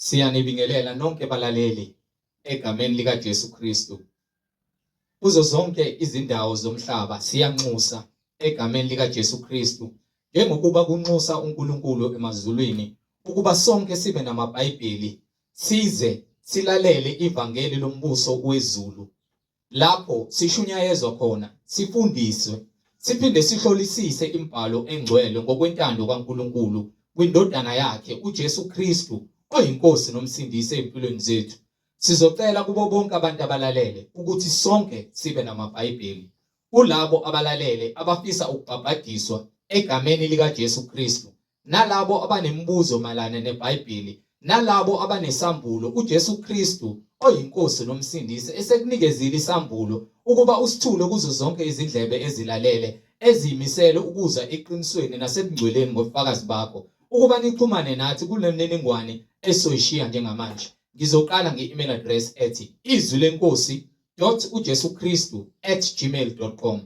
Siyanibingelela nonke balaleli egameni likaJesu Kristu. Kuzo zonke izindawo zomhlaba siyanxusa egameni likaJesu Kristu njengokuba kunxusa uNkulunkulu emazulwini ukuba sonke sibe namaBhayibheli size silalele ivangeli lombuso wezulu lapho sishunyayezwa khona, sifundiswe, siphinde sihlolisise imibhalo engcwele ngokwentando kaNkulunkulu kwiNdodana yakhe uJesu Kristu oyiNkosi noMsindisi ezimpilweni zethu. Sizocela kubo bonke abantu abalalele ukuthi sonke sibe namaBhayibheli. Kulabo abalalele abafisa ukubhabhadiswa egameni likaJesu Kristu, nalabo abanemibuzo mayelana neBhayibheli, nalabo abanesambulo, uJesu Kristu oyiNkosi noMsindisi esekunikezile isambulo ukuba usithule kuzo zonke izindlebe ezilalele eziyimisele ukuza eqinisweni nasebungcweleni ngobufakazi bakho, ukuba nixhumane nathi kule mniningwane esizoyishiya njengamanje. Ngizoqala nge-email address ethi izwi lenkosi dot ujesu kristu at gmail dot com,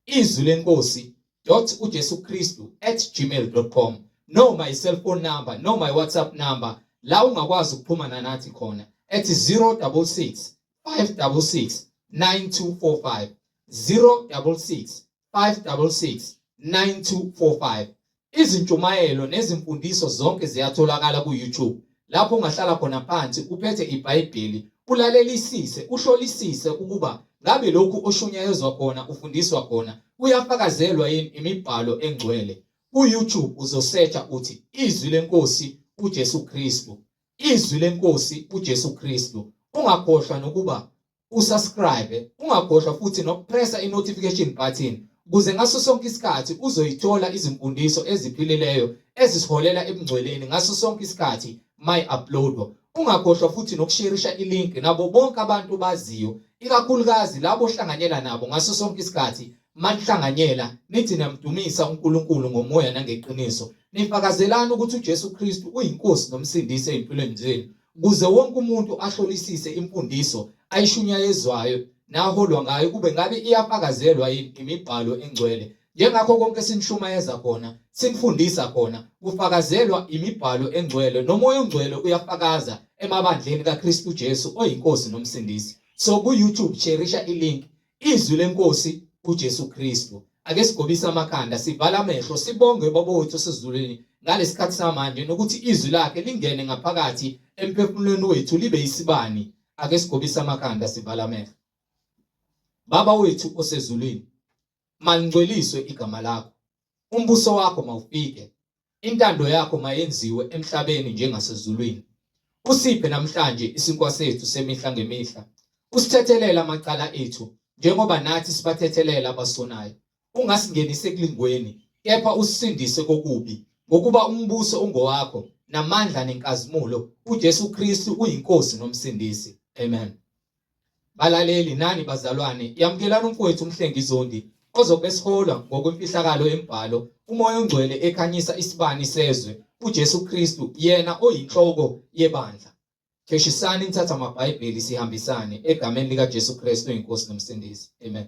izwi lenkosi dot ujesu kristu at gmail dot com, noma i-cellphone number noma i-WhatsApp number la ungakwazi ukuxhumana nathi khona ethi 066 566 9245, 066 566 9245. Izintshumayelo nezimfundiso zonke ziyatholakala ku-YouTube lapho ungahlala khona phansi uphethe iBhayibheli ulalelisise uhlolisise ukuba ngabe lokhu oshunyayezwa khona ufundiswa khona kuyafakazelwa yini imibhalo engcwele. Ku-YouTube uzosearcha uthi Izwi leNkosi uJesu Kristu, Izwi leNkosi uJesu Kristu. Ungakhohlwa nokuba usubscribe, ungakhohlwa futhi nokupressa i-notification button ukuze ngaso sonke isikhathi uzoyithola izimfundiso eziphilileyo ezisiholela ebungcweleni ngaso sonke isikhathi my uploadwa. Ungakhohlwa futhi nokusherisha ilink nabo bonke abantu baziyo, ikakhulukazi labo ohlanganyela nabo ngaso sonke isikhathi. Manihlanganyela nithi niyamdumisa uNkulunkulu ngomoya nangeqiniso, nifakazelana ukuthi uJesu Kristu uyiNkosi noMsindisi ezimpilweni zenu, ukuze wonke umuntu ahlolisise imfundiso ayishunyayezwayo naholwa ngayo kube ngabe iyafakazelwa yini imibhalo engcwele. Njengakho konke esinishumayeza khona, sinifundisa khona, kufakazelwa imibhalo engcwele, noMoya oNgcwele uyafakaza emabandleni kaKristu Jesu oyiNkosi noMsindisi. So ku-YouTube sherisha ilink Izwi leNkosi uJesu Kristu. Ake sigobise amakhanda, sivale amehlo, sibonge uBaba wethu osezulwini ngalesikhathi samanje nokuthi izwi lakhe lingene ngaphakathi emphefumulweni wethu libe isibani. Ake sigobise amakhanda, sivale amehlo. Baba wethu osezulwini, malingcweliswe igama lakho. Umbuso wakho mawufike. Intando yakho mayenziwe emhlabeni njengasezulwini. Usiphe namhlanje isinkwa sethu semihla ngemihla. Usithethelele amacala ethu njengoba nathi sibathethelela abasonayo. Ungasingenisi ekulingweni, kepha usisindise kokubi. Ngokuba umbuso ungowakho, namandla nenkazimulo, uJesu Kristu uyiNkosi noMsindisi. Amen. Balaleli nani bazalwane, yamukelani umfowethu uMhlengi Zondi ozobe esiholwa ngokwemfihlakalo yembhalo, uMoya oNgcwele ekhanyisa isibani sezwe, uJesu Kristu, yena oyinhloko yebandla. Sheshisani nithathe amaBhayibheli sihambisane egameni likaJesu Kristu oyiNkosi noMsindisi. Amen.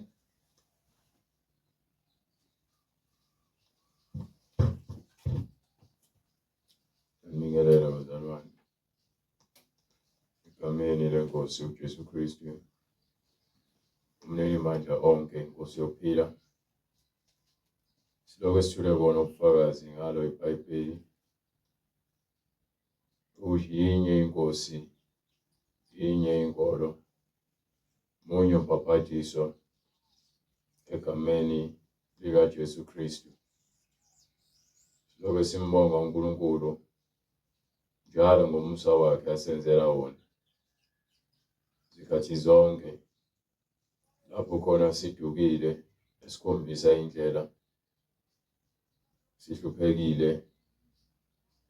Ngibingelele bazalwane. Egameni leNkosi uJesu Kristu, umninimandla onke, iNkosi yokuphila. Silokhu esithule bona ubufakazi ngalo iBhayibheli ukuthi yinye iNkosi, yinye inkolo, munye umbhaphathiso egameni likaJesu Kristu. Silokhu simbonga uNkulunkulu njalo ngomusa wakhe asenzela wona zikhathi zonke lapho khona sidukile esikhombisa indlela sihluphekile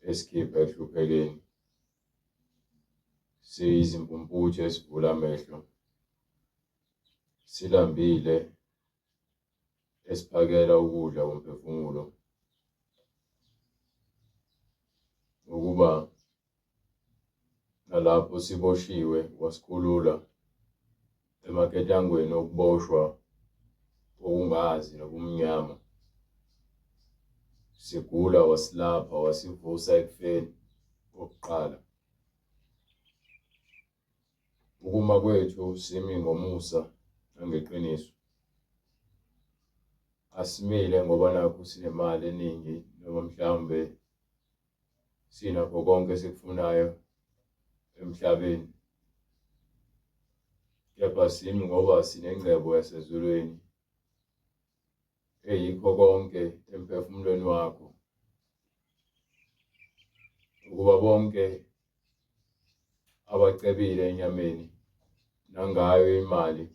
esikhipha ekuhluphekeni siyizimpumputhe esivula amehlo silambile esiphakela ukudla komphefumulo ngokuba nalapho siboshiwe wasikhulula emaketangweni okuboshwa okungazi nobumnyama sigula wasilapha wasivusa ekufeni kokuqala. Ukuma kwethu simi ngomusa nangeqiniso. Asimile ngoba nakhu sinemali eningi noma mhlawumbe sinakho konke esikufunayo emhlabeni. Kepha simi ngoba sinengcebo yasezulwini eyikho konke emphefumulweni wakho. Ukuba bonke abacebile enyameni nangayo imali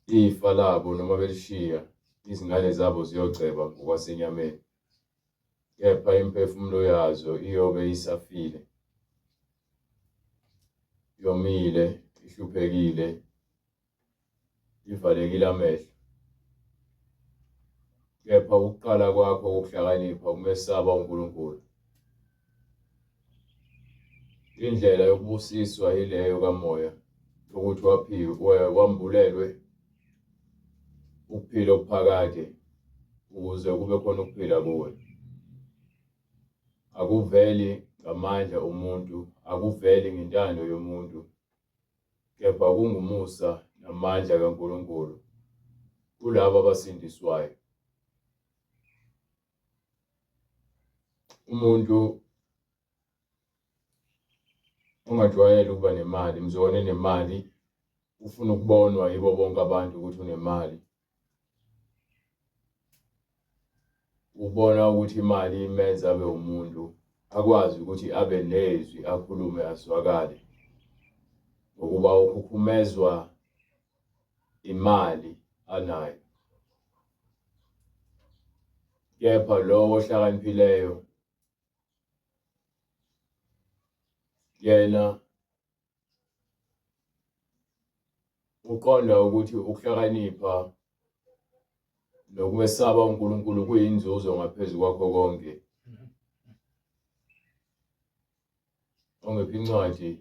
ifa labo noma belishiya izingane zabo ziyoceba ngokwasenyameni kepha imiphefumulo yazo iyobe isafile yomile ihluphekile ivalekile amehlo. Kepha ukuqala kwakho kokuhlakanipha ukumesaba uNkulunkulu. Indlela yokubusiswa yileyo kamoya ukuthi waphiwe wambulelwe ukuphila okuphakade ukuze kube khona ukuphila kuwe. Akuveli ngamandla omuntu, akuveli ngentando yomuntu, kepha kungumusa namandla kaNkulunkulu kulabo abasindiswayo. Umuntu ongajwayele ukuba nemali mzukwane enemali ufuna ukubonwa yibo bonke abantu ukuthi unemali. Ubona ukuthi imali imenza abe umuntu akwazi ukuthi abe nezwi akhulume azwakale ngokuba ukhukhumezwa imali anayo. Kepha lowo ohlakaniphileyo yena uqonda ukuthi ukuhlakanipha nokwesaba uNkulunkulu kuyinzuzo ngaphezu kwakho konke. Ongiphi incwadi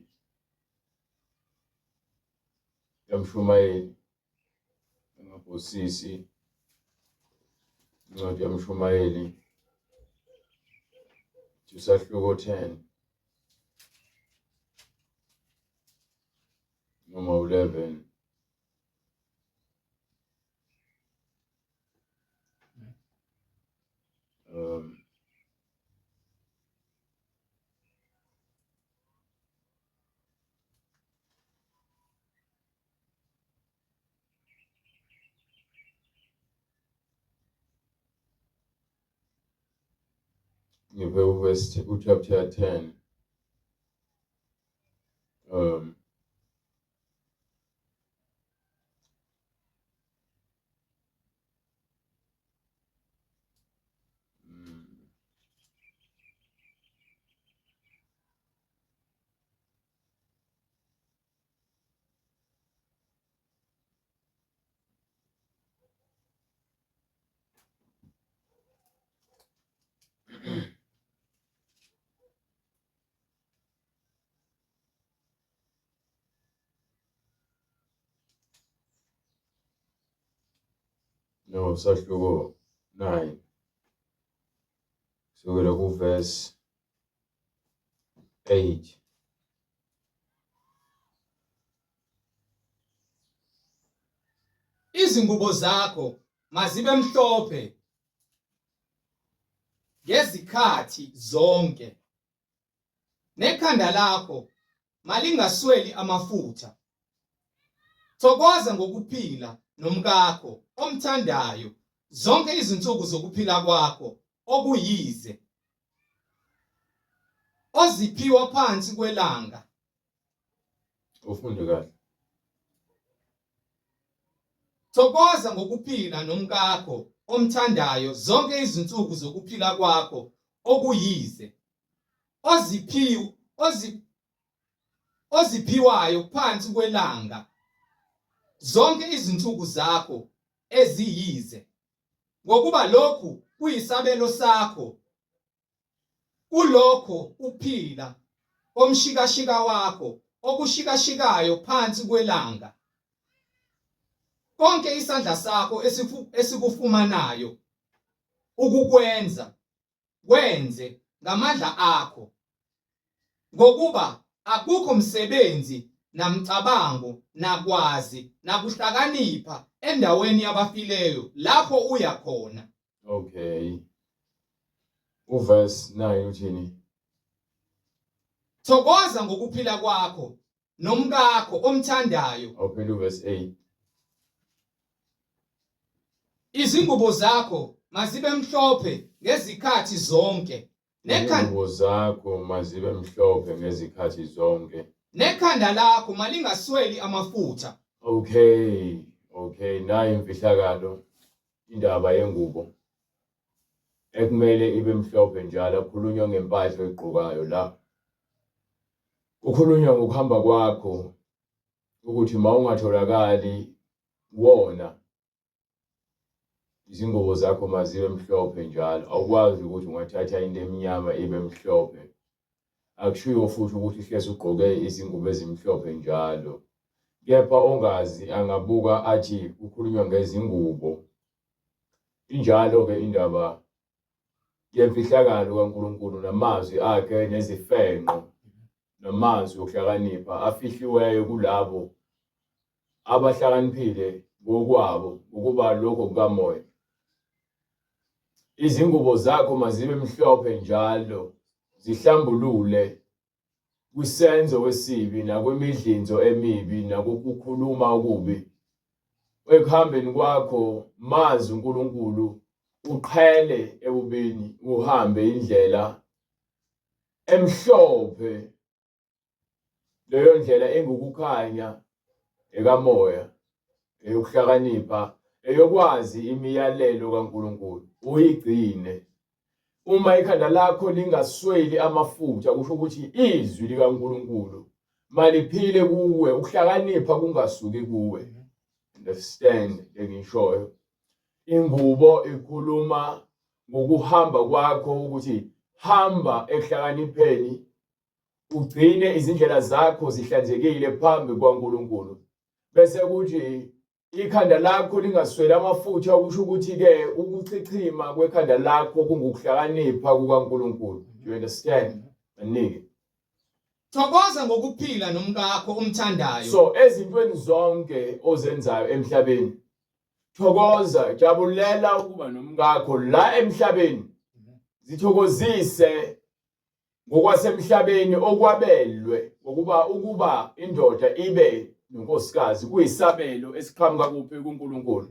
yamshumayeli engabhosisi incwadi yamshumayeli isahluko 10 noma 11 Ngive uverse uchapter 10 No, sahluko 9 kusukela kuverse 8. Izingubo zakho mazibe mhlophe ngezikhathi zonke, nekhanda lakho malingasweli amafutha. Thokoza ngokuphila nomkakho omthandayo zonke izinsuku zokuphila kwakho okuyize oziphiwa phansi kwelanga. Ufunde kahle. Thokoza ngokuphila nomkakho omthandayo zonke izinsuku zokuphila kwakho okuyize oziphiwe ozi oziphiwayo phansi kwelanga zonke izinsuku zakho eziyize ngokuba lokhu kuyisabelo sakho kulokho uphila komshikashika wakho okushikashikayo phansi kwelanga konke isandla sakho esikufumanayo ukukwenza kwenze ngamandla akho ngokuba Akukho msebenzi namcabango nakwazi nakuhlakanipha endaweni yabafileyo lapho uya khona. Okay. Uverse 9 uthini? Thokoza ngokuphila kwakho nomkakho omthandayo. Awuphinde uverse 8. Izingubo zakho mazibe mhlophe ngezikhathi zonke. Nekhanda Izingubo zakho mazibe mhlophe ngezikhathi zonke. Nekhanda lakho malingasweli amafutha. Okay, okay, nayi imfihlakalo indaba yengubo ekumele ibe mhlophe njalo akukhulunywa ngempahla oyigqokayo la. Kukhulunywa ngokuhamba kwakho ukuthi mawungatholakali wona Izingubo zakho mazibe mhlophe njalo. Awukwazi ukuthi ungathatha into emnyama ibe mhlophe. Akushiwo futhi ukuthi hlezi ugqoke izingubo ezimhlophe njalo. Kepha ongazi angabuka athi kukhulunywa ngezingubo. Injalo-ke indaba yemfihlakalo kaNkulunkulu namazwi akhe nezifenqo namazwi okuhlakanipha afihliweyo kulabo abahlakaniphile ngokwabo ukuba lokho kukamoya. Izingubo zakho mazibe mhlophe njalo, zihlambulule kwisenzo esibi nakwimidlinzo emibi nakukukhuluma okubi. Ekuhambeni kwakho mazi uNkulunkulu, uqhele ebubini, uhambe indlela emhlophe. Leyo ndlela ingukukhanya ekamoya, eyokuhlakanipha, eyokwazi imiyalelo kaNkulunkulu, uyigcine. Uma ikhanda lakho lingasweli amafutha, kusho ukuthi izwi likaNkulunkulu maliphile kuwe, ukuhlakanipha kungasuki kuwe. Understand lengishoyo? Ingubo ikhuluma ngokuhamba kwakho ukuthi hamba ekuhlakanipheni ugcine izindlela zakho zihlanzekile phambi kwaNkulunkulu bese kuthi ikhanda lakho lingasweli amafutha okusho ukuthi-ke ukuchichima kwekhanda lakho kungukuhlakanipha kukaNkulunkulu. Do you understand? Manike. Thokoza ngokuphila nomkakho omthandayo. So ezintweni zonke ozenzayo emhlabeni thokoza, jabulela ukuba nomkakho la emhlabeni. Zithokozise ngokwasemhlabeni okwabelwe ngokuba ukuba indoda ibe nonkosikazi kuyisabelo esiqhamuka kuphi kuNkulunkulu.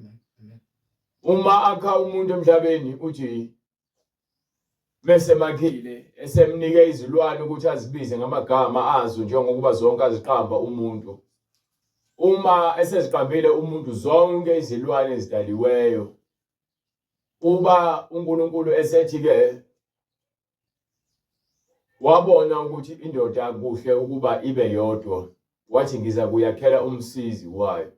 Uma akha umuntu emhlabeni uthi mesemakhile esemnike izilwane ukuthi azibize ngamagama azo njengokuba zonke aziqamba umuntu. Uma eseziqambile umuntu zonke izilwane ezidaliweyo uba uNkulunkulu esethi ke Wabona ukuthi indoda kuhle ukuba ibe yodwa, wathi ngizakuyakhela umsizi wayo.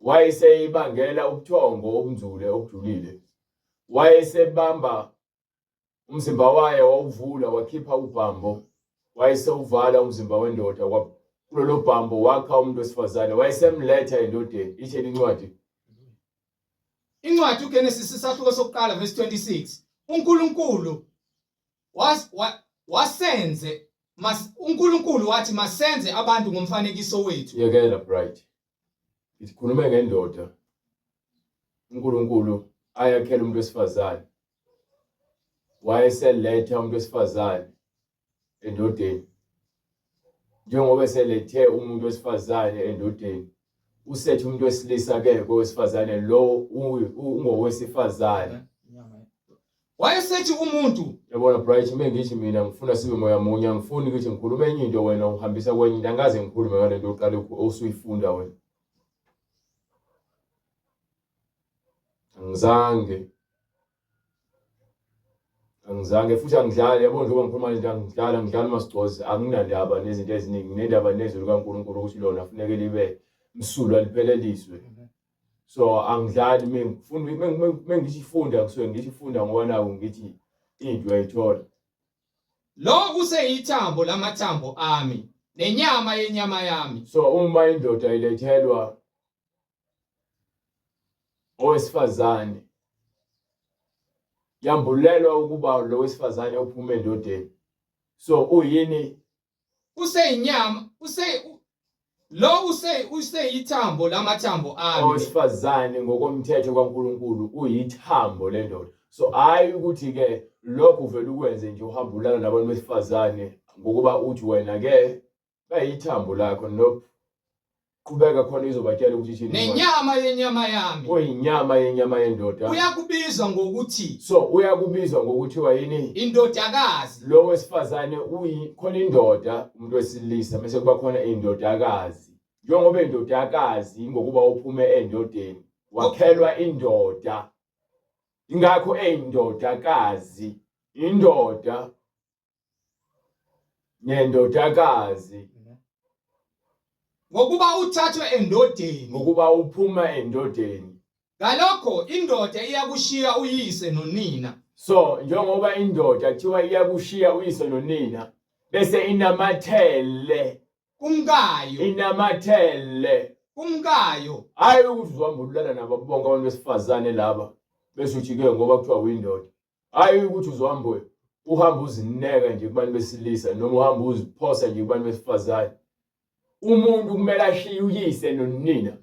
Wayeseyibangela ubuthongo obunzule obujulile. Wayesebamba umzimba wayo wawuvula wakhipha ubhambo, wayesewuvala umzimba wendoda kulolo bhambo wakha umuntu wesifazane, wayesemletha endodeni. Itheni incwadi? Incwadi uGenesis isahluko sokuqala verse 26 uNkulunkulu was, wa, wasenze mas, uNkulunkulu wathi masenze abantu ngomfanekiso wethu. Yekela Bright. Ngikhulume ngendoda. uNkulunkulu ayakhela umuntu wesifazane. Wayeseletha umuntu wesifazane endodeni. Njengoba eselethe umuntu wesifazane endodeni, usethe umuntu wesilisa ke kowesifazane lo ungowesifazane. Wayesethi umuntu Yabona Bright, uma ngithi mina ngifuna sibe moya munye, angifuni ukuthi ngikhulume enye into wena uhambisa kwenye into, angikaze ngikhulume ngale nto oqale osuyifunda wena. Angizange. Angizange futhi angidlali yabo njengoba ngikhuluma nje angidlali angidlali masigcozi anginandaba nezinto eziningi nginendaba nezwi likaNkulunkulu ukuthi lona funeke libe msulwa lipheleliswe so angidlali mengifunda mengithi funda kusuke ngithi funda ngoba naku ngithi into uyayithola Lo useyithambo lamathambo ami nenyama yenyama yami. So uma indoda ilethelwa owesifazane yambulelwa ukuba lo wesifazane uphuma endodeni so uyini? Useyinyama use lo use useyithambo lamathambo ami. Owesifazane ngokomthetho kaNkulunkulu uyithambo lendoda. So hayi ukuthi ke lokho uvela ukwenze nje uhamba ulala nabantu besifazane ngokuba uthi wena ke bayithambo lakho no qhubeka khona izobatshela ukuthi ithini Nenyama yenyama yami. Uyinyama yenyama yendoda. Uyakubizwa ngokuthi So uyakubizwa ngokuthiwa yini? Indodakazi. Lo wesifazane uyi khona indoda umuntu wesilisa bese kuba khona indodakazi. Njengoba indodakazi ingokuba uphume endodeni wakhelwa indoda. Ingakho eyindodakazi indoda nendodakazi. Ngokuba uthathwe endodeni. Ngokuba uphuma endodeni. Ngalokho indoda iyakushiya uyise nonina. So njengoba indoda kuthiwa iyakushiya uyise nonina bese inamathele kumkayo, inamathele kumkayo. Hayi ukuthi uzohamba ulala nabo bonke abantu besifazane laba bese uthi ke ngoba kuthiwa uyindoda. Hayi ukuthi uzohamba uhambe uzineka nje kubantu besilisa noma uhambe uziphosa nje kubantu besifazane. Umuntu kumele ashiye uyise nonina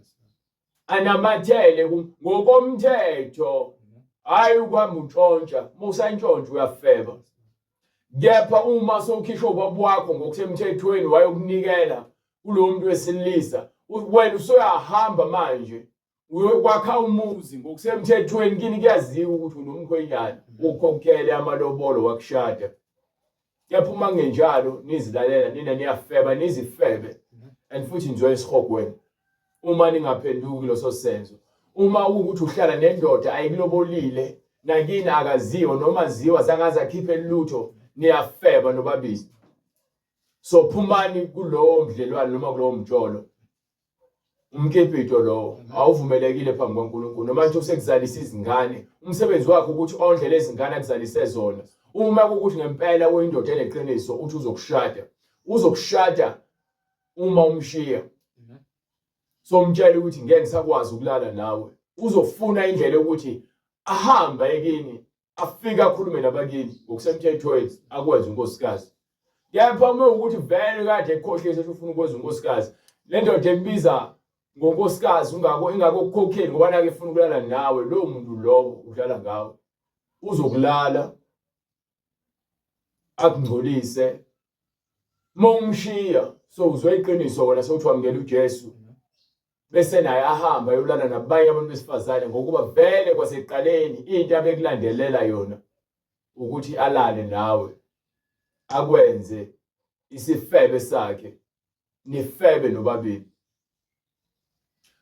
anamathele ngokomthetho. Hayi ukuhamba untshontsha, uma usantshontsha uyafeba. Kepha uma sowukhishwa ubaba wakho ngokusemthethweni wayokunikela kulowo muntu wesilisa, wena usuyahamba manje uyokwakha umuzi ngokusemthethweni kini kuyaziwa ukuthi unomkhwenyana ukhokhele amalobolo wakushada. Kepha uma kungenjalo nizilalela nina niyafeba nizifebe and futhi nizoya esihogweni uma ningaphenduki leso senzo. Uma ukuthi uhlala nendoda ayikulobolile nakini akaziwa noma ziwa zangaze akhiphe lutho niyafeba nobabili. So phumani kulowo mdlelwane noma kulowo mjolo. Umkipito lowo awuvumelekile phambi kwaNkulunkulu noma nje usekuzalisa izingane umsebenzi wakhe ukuthi ondle lezi ngane akuzalise zona uma kukuthi ngempela uyindoda eneqiniso uthi uzokushada uzokushada uma umshiya so umtshela ukuthi ngeke ngisakwazi ukulala nawe uzofuna indlela yokuthi ahambe ekini afike akhulume nabakini ngokusemthethweni akwenze unkosikazi kepha uma ukuthi vele kade ekukhohlisa ukuthi ufuna ukwenza unkosikazi le ndoda ekubiza ngonkosikazi ungako ingakokukhokheli ngoba nake efuna ukulala nawe lowo muntu lowo udlala ngawe uzokulala akungcolise uma umshiya so uzwe iqiniso wena sewuthi wamukela uJesu bese naye ahamba ayolala nabanye abantu besifazane ngokuba vele kwasekuqaleni into abekulandelela yona ukuthi alale nawe akwenze isifebe sakhe nifebe nobabili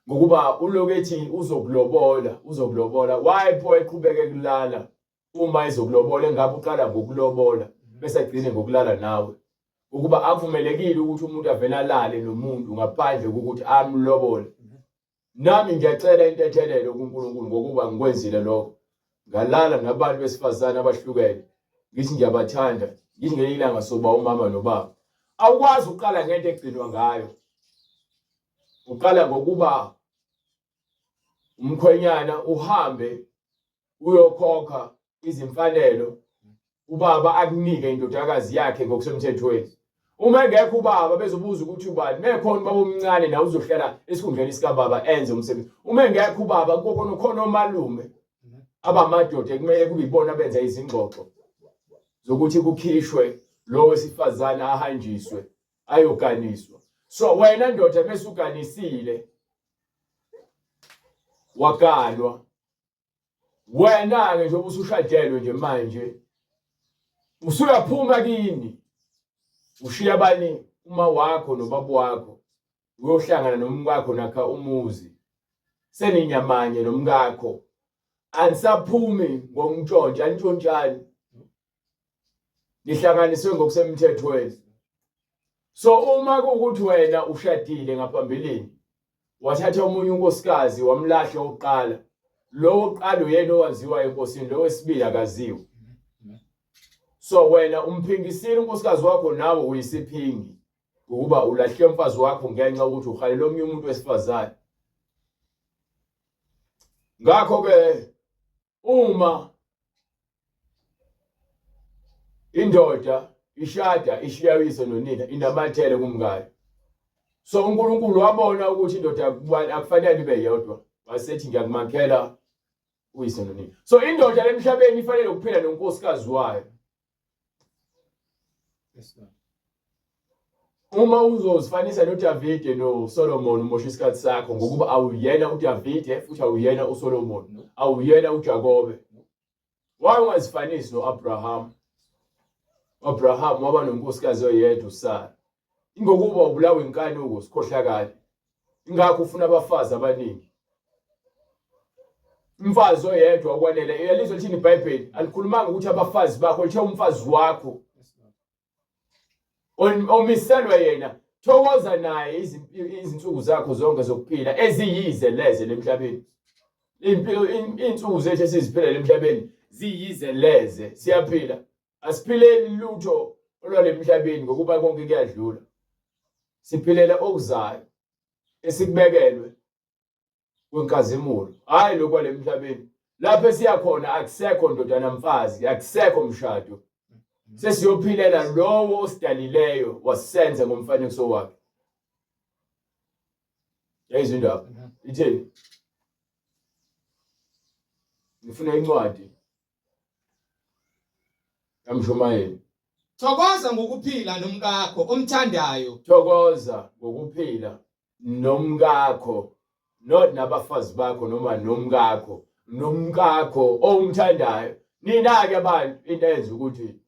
ngokuba uloku ethi uzokulobola uzokulobola why pho eqhubeke kulala uma ezokulobola engabe uqala ngokulobola bese agcine ngokulala nawe ukuba akuvumelekile ukuthi umuntu avele alale nomuntu ngaphandle kokuthi amlobole nami ngiyacela intethelelo kuNkulunkulu ngokuba ngikwenzile lokho ngalala nabantu besifazane abahlukene ngithi ngiyabathanda ngithi ngelinye ilanga soba umama nobaba awukwazi ukuqala ngento egcinwa ngayo uqala ngokuba umkhwenyana uhambe uyokhokha izimfanelo ubaba akunike indodakazi yakhe ngokusemthethweni uma engekho ubaba bezobuza ukuthi ubani mekhona ubaba omncane nawe uzohlala esikhundleni sikababa enze umsebenzi uma engekho ubaba kukhona khona omalume abamadoda ekumele kube ibona benza izingxoxo zokuthi kukhishwe lo wesifazane ahanjiswe ayoganiswa so wena ndoda mese uganisile waganwa wena-ke njengoba usushadelwe nje manje usuyaphuma kini ushiya abani uma wakho nobaba wakho uyohlangana nomkakho nakha umuzi seninyamanye nomkakho anisaphumi ngokuntshontsha anitshontshani nihlanganiswe ngokusemthethweni so uma kuwukuthi wena ushadile ngaphambilini wathatha omunye unkosikazi wamlahla oqala lo wokuqala uyena owaziwa enkosini lo wesibili akaziwa so wena umphingisile unkosikazi wakho nawe uyisiphingi ngokuba ulahle umfazi wakho ngenxa ukuthi uhalela omunye umuntu wesifazane ngakho ke uma indoda ishada ishiya uyise nonina inamathele kumkayo. So uNkulunkulu wabona ukuthi indoda akufanele ibe yodwa, wasethi ngiyakumakhela uyise nonina. So indoda lemhlabeni ifanele ukuphila nonkosikazi wayo. Uma uzozifanisa noDavide noSolomon umosha isikhathi sakho ngokuba awuyena uDavide futhi awuyena uSolomon, awuyena uJakobe. Why ungazifanisi noAbraham? Abraham waba nonkosikazi oyedwa uSara. Ingokuba ubulawa inkanuko sikhohlakala. Ingakho ufuna abafazi abaningi. Umfazi oyedwa ukwanele. Uyalizwa lithini iBhayibheli? Alikhulumanga ukuthi abafazi bakho, lithe umfazi wakho. Omiselwe yena thokoza naye izinsuku zakho zonke zokuphila eziyize leze lemhlabeni. Impilo insuku zethu esiziphila lemhlabeni ziyize leze. Siyaphila. Asiphileli lutho olwalemhlabeni ngokuba konke kuyadlula. Siphilela okuzayo esikubekelwe kwenkazimulo, hhayi lokhu kwalemhlabeni. Lapho esiya khona akusekho ndodana mfazi, akusekho mshado. Sesiyophilela lowo osidalileyo wasenza ngomfanekiso wakhe. Yayizwa indaba itheni? Ngifuna incwadi kaMshumayeli. Thokoza ngokuphila nomkakho omthandayo. Thokoza ngokuphila nomkakho not nabafazi bakho noma nomkakho nomkakho owumthandayo. Nina-ke abantu into eyenza ukuthi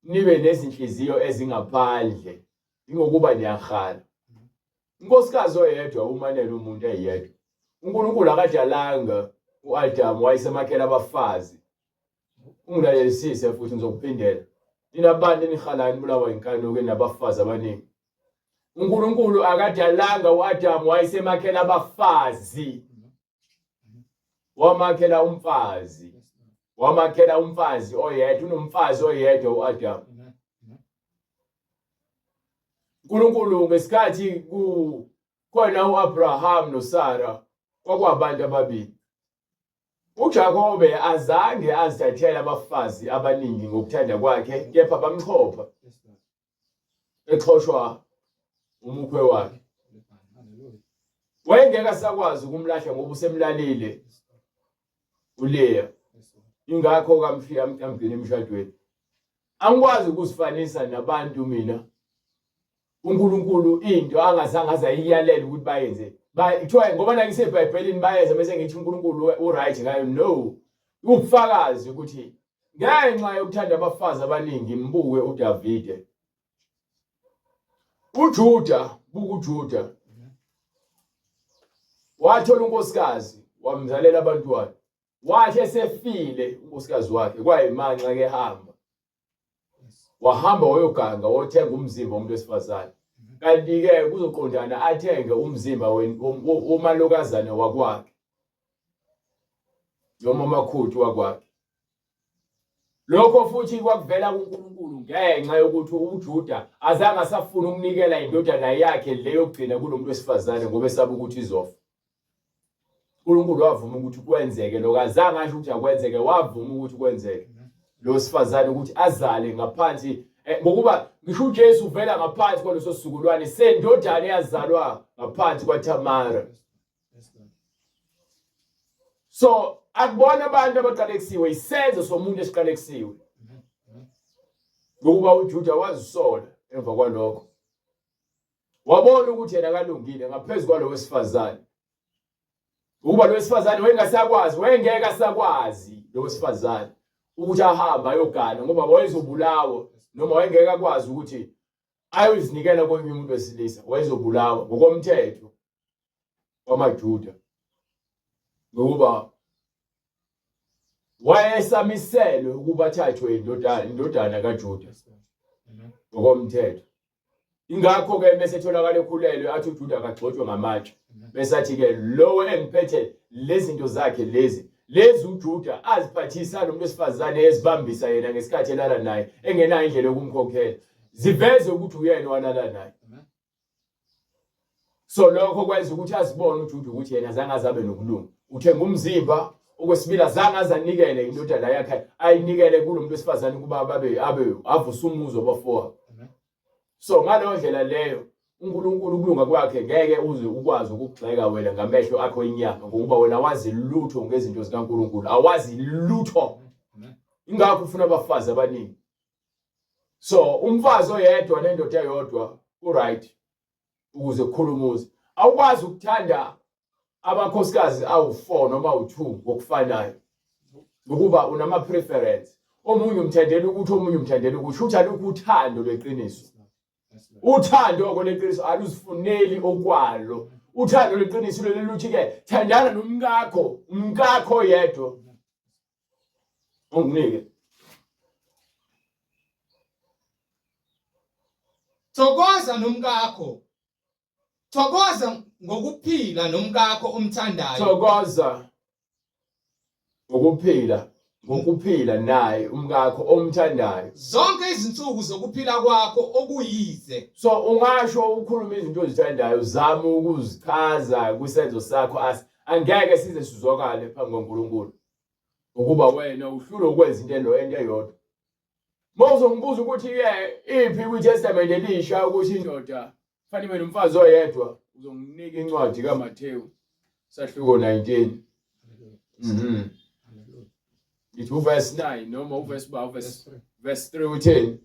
nibe nezinhliziyo ezingaphandle ingokuba niyahala. Unkosikazi oyedwa umanele umuntu eyedwa. uNkulunkulu akadalanga uAdamu wayesemakhela abafazi. Ungilalelisise futhi ngizokuphindela. Nina bantu enihalayo nibulawa inkanuko enabafazi abaningi. uNkulunkulu akadalanga uAdamu wayesemakhela abafazi. Wamakhela umfazi. Wamakhela umfazi oyedwa, unomfazi oyedwa uAdamu. uNkulunkulu ngesikhathi ku khona uAbraham noSara kwakwabantu ababili. UJakobe azange azithathele abafazi abaningi ngokuthanda kwakhe kepha bamxhopha exhoshwa umukhwe wakhe. Wayengeke asakwazi ukumlahla ngoba usemlalile uLeya. Ingakho kamfika amgcina emshadweni. Angikwazi ukuzifanisa nabantu mina. uNkulunkulu into angazange aze ayiyalela ukuthi bayenze. Kuthiwa ngoba nakiseBhayibhelini bayenza bese ngithi uNkulunkulu uright ngayo. No. Ubufakazi ukuthi ngenxa yokuthanda abafazi abaningi mbuke uDavide. uJuda, buka uJuda. Wathola unkosikazi wamzalela abantwana. Wathi esefile unkosikazi wakhe kwayimanxa ke hamba. Wahamba wayoganga wothenga umzimba womuntu wesifazane. Kanti ke kuzoqondana athenge umzimba womalokazane wakwakhe. Noma umakhuti wakwakhe. Lokho futhi kwakuvela kuNkulunkulu ngenxa yokuthi uJuda azange asafuna ukunikela indodana yakhe le yokugcina kulo muntu wesifazane ngoba esaba ukuthi izofa. uNkulunkulu wavuma ukuthi kwenzeke lokho, azange asho ukuthi akwenzeke, wavuma ukuthi kwenzeke lo sifazane ukuthi azale ngaphansi ngokuba ngisho uJesu uvela ngaphansi kwaleso sizukulwane sendodana eyazalwa ngaphansi kwaThamara. So akubona abantu abaqalekisiwe, isenzo somuntu esiqalekisiwe. Ngokuba uJuda wazisola emva kwalokho. Wabona ukuthi yena kalungile ngaphezu kwalo wesifazane. Ukuba lo wesifazane wayengasakwazi, wayengeke asakwazi lo wesifazane ukuthi ahambe ayogana ngoba wayezobulawa noma wayengeke akwazi ukuthi ayozinikela komunye umuntu wesilisa, wayezobulawa ngokomthetho wamaJuda. Ngokuba wayesamiselwe ukuba athathwe indodana indodana kaJuda ngokomthetho. Ingakho-ke bese etholakala ekhulelwe athi uJuda akagxotshwe ngamatshe. Bese athi-ke lowo engiphethe lezi zinto zakhe lezi lezi uJuda aziphathisa lo muntu wesifazane ezibambisa yena ngesikhathi elala naye engenayo indlela yokumkhokhela ziveze ukuthi uyena owalala naye. So lokho kwenza ukuthi azibone uJuda ukuthi yena azange azabe nokulunga. Uthenga umzimba Okwesibili azange azanikele indodana yakhe ayinikele kulo muntu wesifazane ukuba babe abe avuse umuzi wabafowabo. So ngaleyo ndlela leyo uNkulunkulu ukulunga kwakhe ngeke uze ukwazi ukugxeka wena ngamehlo akho inyama ngokuba wena wazi lutho ngezinto zikaNkulunkulu awazi lutho. Ingakho ufuna abafazi abaningi. So umfazi oyedwa nendoda eyodwa uright ukuze kukhule umuzi. Awukwazi ukuthanda amakhosikazi awu-4 noma awu-2 ngokufanayo ngokuba unama-preference. Omunye umthandela ukuthi, omunye umthandela ukuthi, shuthi alukho uthando lweqiniso. Uthando oko leqiniso aluzifuneli okwalo. Uthando lweqiniso lolu luthi-ke thandana nomkakho, umkakho yedwa. Unginike. Thokoza nomkakho. Thokoza ngokuphila nomkakho omthandayo. Thokoza ngokuphila ngokuphila naye umkakho omthandayo. Zonke izinsuku zokuphila kwakho okuyize. So ungasho ukhuluma izinto ozithandayo uzame ukuzichaza kwisenzo sakho as angeke size sizwakale phambi kwaNkulunkulu. Ukuba wena uhlulwe ukwenza into elo into eyodwa. Uma uzongibuza ukuthi-ke iphi kwiTestament elisha ukuthi indoda kufanele ibe nomfazi oyedwa, uzonginika incwadi kaMathewu sahluko 19. Mhm. Ngithi uverse 9 noma uverse ba uverse verse 3 utheni?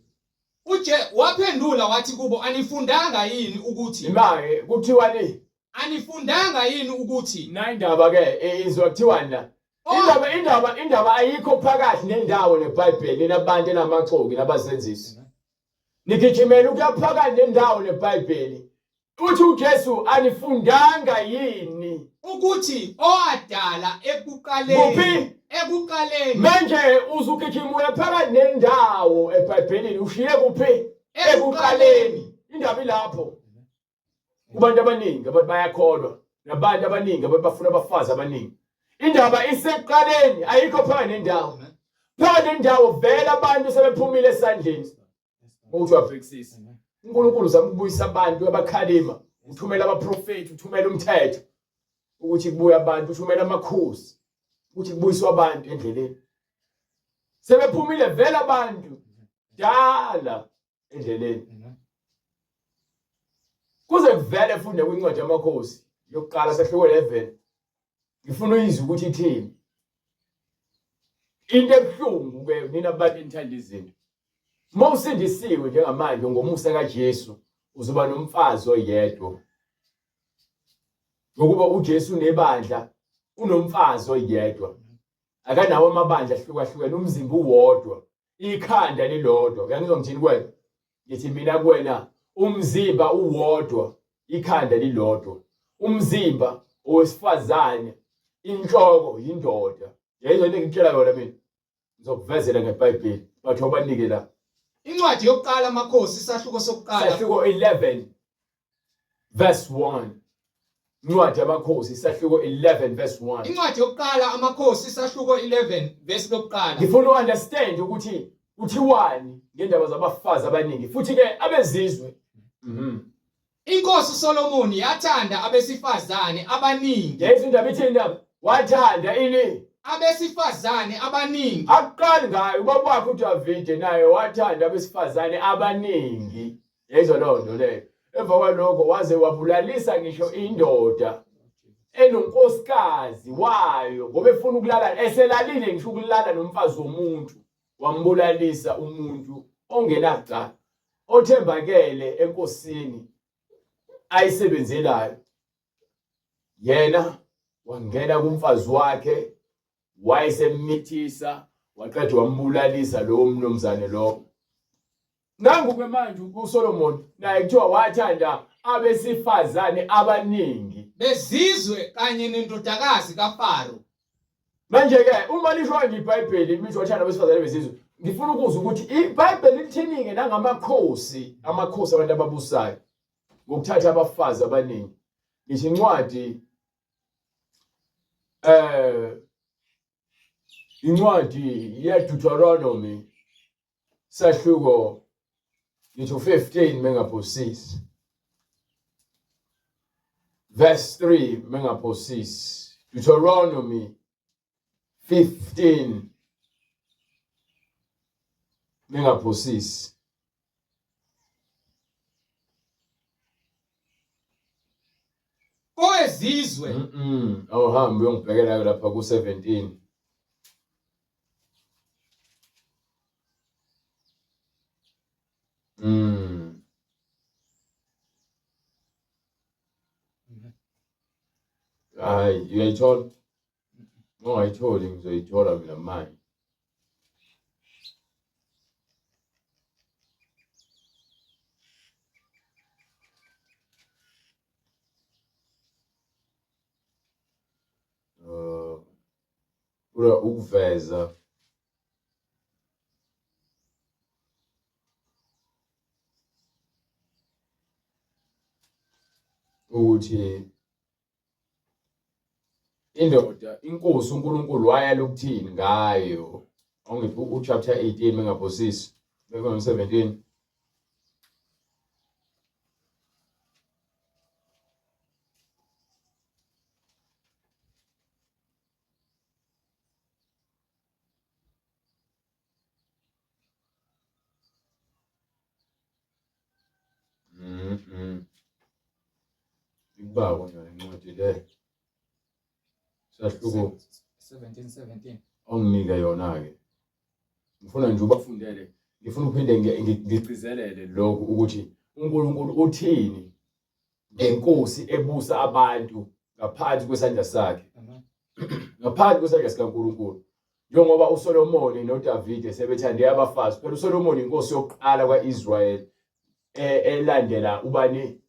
Uje waphendula wathi kubo anifundanga yini ukuthi Imake kuthiwa ni Anifundanga yini ukuthi Na indaba ke izwa kuthiwani la? Oh. Indaba indaba indaba ayikho phakathi nendawo neBhayibheli nina bantu enamaxoki nabazenzisi. Nigijimela ukuya phakathi nendawo neBhayibheli. Uthi uJesu anifundanga yini? Ukuthi owadala ekuqaleni Kuphi? Ekuqaleni. Manje uzugijima uya phakathi nendawo eBhayibhelini ushiye kuphi? Ekuqaleni. Indaba ilapho. Kubantu abaningi abantu bayakholwa nabantu abaningi abantu bafuna abafazi abaningi. Indaba isekuqaleni ayikho phakathi nendawo. Phakathi nendawo vele abantu sebephumile esandleni. Ukuthi wabhekisisa. uNkulunkulu uzama ukubuyisa abantu abakhalima, uthumela abaprofeti, uthumela umthetho ukuthi kubuye abantu, uthumela amakhosi ukuthi kubuyiswe abantu endleleni. Sebephumile vele abantu dala endleleni. Kuze kuvele futhi nekwincwadi yamakhosi yokuqala sehluko 11. Ngifuna uyizwe ukuthi ithini. Into ebuhlungu ke nina bantu enithanda izinto. Uma usindisiwe njengamanje ngomusa kaJesu uzoba nomfazi oyedwa. Ngokuba uJesu unebandla unomfazi oyedwa. Akanawo amabandla ahlukahlukene umzimba uwodwa. Ikhanda lilodwa. Uyangizwa ngithini kuwena? Ngithi mina kuwena umzimba uwodwa, ikhanda lilodwa. Umzimba owesifazane, inhloko yindoda. Yayizwa into engikutshela yona mina. Ngizokuvezela ngeBhayibheli. Bathi obanike la. Incwadi yokuqala amakhosi isahluko sokuqala. Sahluko 11 verse 1. Incwadi yamakhosi isahluko 11 verse 1. Incwadi yokuqala amakhosi isahluko 11 verse lokuqala. Ngifuna uunderstand ukuthi kuthiwani ngendaba zabafazi abaningi futhi ke abezizwe. Mhm. Inkosi uSolomoni yathanda abesifazane abaningi. Yayizwa indaba ithini indaba? Wathanda ini? Abesifazane abaningi. Akuqali ngayo ubaba wakhe uDavide naye wathanda abesifazane abaningi. Yayizwa leyo nto leyo. Emva kwalokho waze wabulalisa ngisho indoda enonkosikazi wayo ngoba efuna ukulala eselalile ngisho ukulala nomfazi womuntu wambulalisa umuntu ongenacala othembakele enkosini ayisebenzelayo yena wangena kumfazi wakhe wayesemithisa waqeda wambulalisa lowo mnumzane lowo nangu-ke manje uSolomon naye kuthiwa wathanda abesifazane abaningi bezizwe kanye nendodakazi kaFaro. Manje-ke uma lisho kanje iBhayibheli lisho wathanda abesifazane bezizwe, ngifuna ukuzwa ukuthi iBhayibheli lithini-ke nangamakhosi, amakhosi abantu ababusayo ngokuthatha abafazi abaningi. Ngisho incwadi eh incwadi yeDeuteronomy sahluko ngithi u-15 mengaphosisi verse 3 mengaphosisi Deuteronomy 15 ningaphosisi. Kowezizwe. Awuhambe uyongibhekela lapha ku-17. Hayi, uyayithola? Ungayitholi ngizoyithola mina manje. Ukuveza ukuthi indoda inkosi uNkulunkulu wayala ukuthini ngayo. Awungiphi u-chapter 18 mengaphosisi, bekuno 17. Ikubako nje incwadi le. Sahluko 17 17. Onginike yona ke. Ngifuna nje ubafundele, ngifuna uphinde ngigcizelele lokhu ukuthi uNkulunkulu uthini ngenkosi ebusa abantu ngaphansi kwesandla sakhe. Ngaphansi kwesandla sikaNkulunkulu. Njengoba uSolomoni noDavide sebethande abafazi, phela uSolomoni inkosi yokuqala kwa-Israyeli elandela ubani?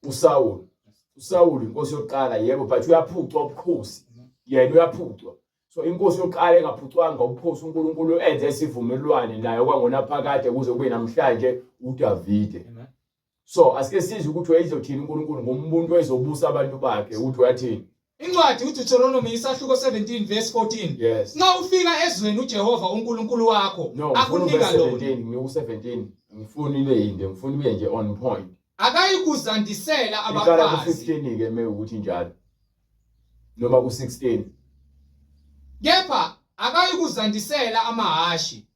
uSawuli. uSawuli inkosi yokuqala yebo, but uyaphucwa ubukhosi. Yena uyaphucwa. So inkosi yokuqala engaphucwanga ubukhosi uNkulunkulu enze isivumelwane nayo kwangonaphakade kuze kube namhlanje uDavide. So asike sizwe ukuthi wayezothini uNkulunkulu ngomuntu ozobusa abantu bakhe, ukuthi wathini. Incwadi uDeuteronomy isahluko 17 verse 14. Yes. Nxa ufika ezweni uJehova uNkulunkulu wakho No, ngifuna akunika uverse lona, 17, ngiku 17. Ngifuna ibe yinde, ngifuna ibe nje on point. akayikuzandisela Iqala ku abafazi, 15 ke me ukuthi njalo. Noma ku 16. kepha akayikuzandisela amahhashi,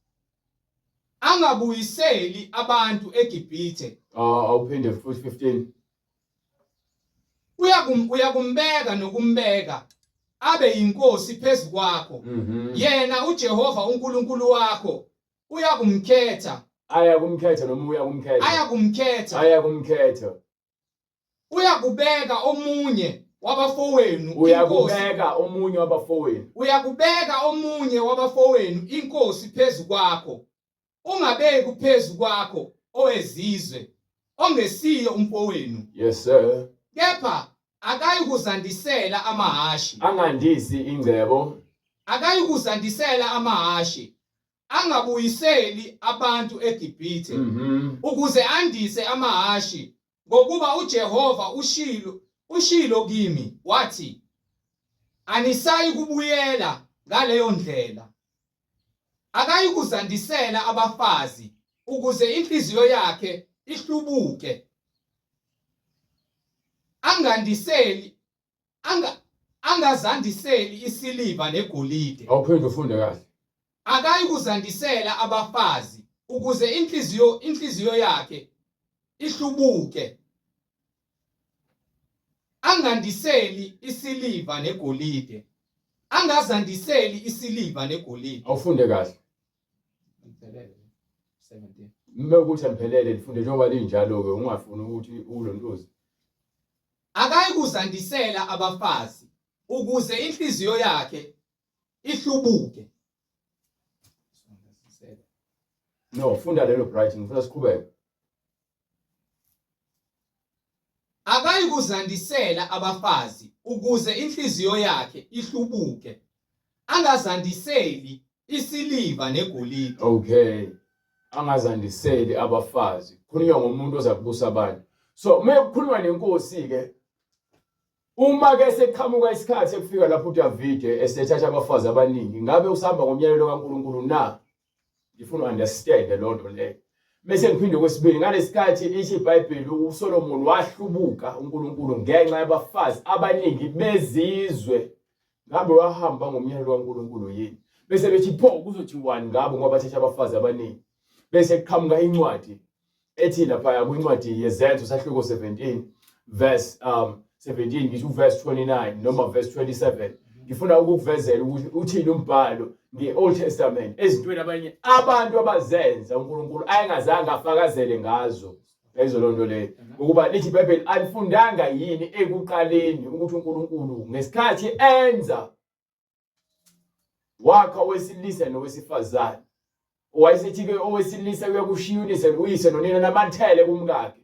angabuyiseli abantu eGibhithe. Ah, awuphinde futhi 15. Uyakumbeka nokumbeka abe yinkosi phezu kwakho. Yena uJehova uNkulunkulu wakho uyakumkhetha. Ayakumkhetha noma uyakumkhetha? Ayakumkhetha. Ayakumkhetha. Uyakubeka omunye wabafowenu inkosi. Uyakubeka omunye wabafowenu. Uyakubeka omunye wabafowenu inkosi phezu kwakho. Ungabeki phezu kwakho owezizwe ongesiye umfowenu. Yes sir. Kepha akayikuzandisela amahhashi. Angandisi ingcebo. Akayikuzandisela amahhashi. Angabuyiseli abantu eGibhithe. Ukuze andise amahhashi, ngokuba uJehova ushilo kimi wathi, anisayi kubuyela ngaleyo ndlela. Akayikuzandisela abafazi ukuze inhliziyo yakhe ihlubuke. Angandiseli anga angazandiseli isiliva negolide. Awuphinde ufunde kahle. Akayikuzandisela abafazi ukuze inhliziyo yakhe ihlubuke. Angandiseli isiliva negolide. Angazandiseli isiliva negolide. Awufunde kahle. Ngiphelele. 17. Uma ukuthi aliphelele lifunde njengoba linjalo ke, ungafuni ukuthi ulontuze. Akayikuzandisela abafazi ukuze inhliziyo yakhe ihlubuke. No, funda lelo bright, ngifuna siqhubeke. Akayikuzandisela abafazi ukuze inhliziyo yakhe ihlubuke, angazandiseli isiliva negolide. Okay. Angazandiseli abafazi. Khulunywa ngomuntu oza kubusa abantu. So, uma kukhulunywa nenkosi ke, uma ke seqhamuka isikhathi ekufika lapho uDavide esethatha abafazi abaningi, ngabe usahamba ngomyalelo kaNkulunkulu na? Ngifuna understand lo nto leyo. Bese ngiphinde kwesibili, ngalesikhathi ithi iBhayibheli uSolomon wahlubuka uNkulunkulu ngenxa yabafazi abaningi bezizwe. Ngabe wahamba ngomyalo kaNkulunkulu yini? Bese bethi pho kuzothiwani ngabo ngoba bathatha abafazi abaningi. Bese kuqhamuka incwadi ethi lapha kwincwadi yeZenzo sahluko 17 verse 17 ngisho uverse 29 noma verse 27 ngifuna ukukuvezela ukuthi uthini umbhalo nge-Old Testament ezintweni abanye abantu abazenza uNkulunkulu ayengazange afakazele ngazo. Yayizo loo nto leyo ukuba lithi iBhayibheli alifundanga yini ekuqaleni ukuthi uNkulunkulu ngesikhathi enza wakha owesilisa nowesifazane wayesethi-ke owesilisa uyakushiya uyise uyise nonina namathele kumkakhe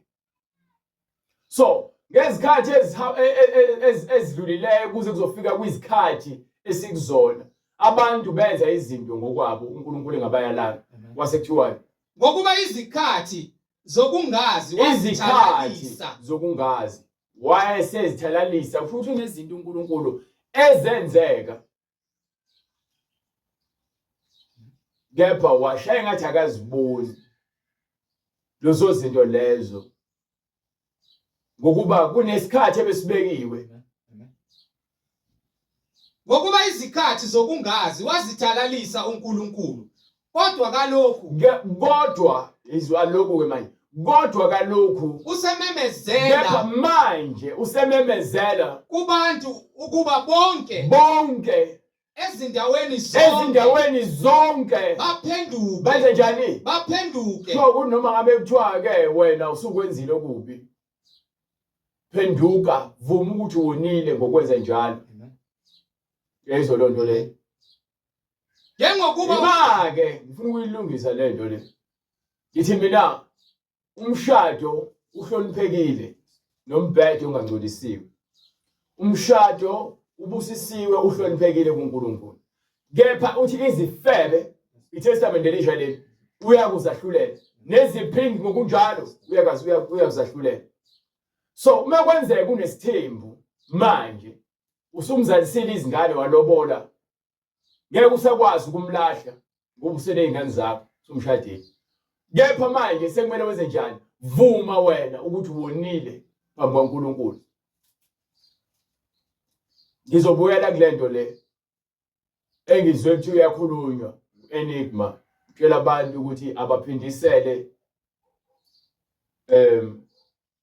so ngezikhathi e, e, e, ezidlulileyo kuze kuzofika kwizikhathi esikuzona abantu benza izinto ngokwabo uNkulunkulu engabayalanga kwase kuthiwani Ngokuba izikhathi zokungazi izikhathi wazithalalisa. zokungazi wayesezithalalisa futhi unezinto uNkulunkulu ezenzeka kepha washaya ngathi akaziboni lezo zinto lezo ngokuba kunesikhathi ebesibekiwe. Ngokuba izikhathi zokungazi wazithalalisa uNkulunkulu, kodwa kalokhu Kodwa izwa lokhu-ke manje, kodwa kalokhu usememezela kepha manje usememezela kubantu ukuba bonke bonke ezindaweni zonke ezindaweni zonke baphenduke benze njani baphenduke kuthiwa kunoma ngabe kuthiwa ke wena usukwenzile okubi phenduka vuma ukuthi wonile ngokwenza njalo yayizwa loo nto leyo njengokuba ima-ke ngifuna ukuyilungisa le nto le ngithi mina Umshado uhloniphekile nombhede ongangcolisiwe. Umshado ubusisiwe uhloniphekile kuNkulunkulu. Kepha uthi izifebe iTestament elisha leli uyakuzahlulela neziphingi ngokunjalo uyakazi uyakuzahlulela. So uma kwenzeka unesithembu manje usumzalisile izingane walobola ngeke usakwazi ukumlahla ngoba useney'ngane zakho usumshadile kepha manje sekumele wenze njani vuma wena ukuthi wonile phambi kwaNkulunkulu ngizobuyela kule nto le engizwe kuthiwa uyakhulunywa enigma tshela abantu ukuthi abaphindisele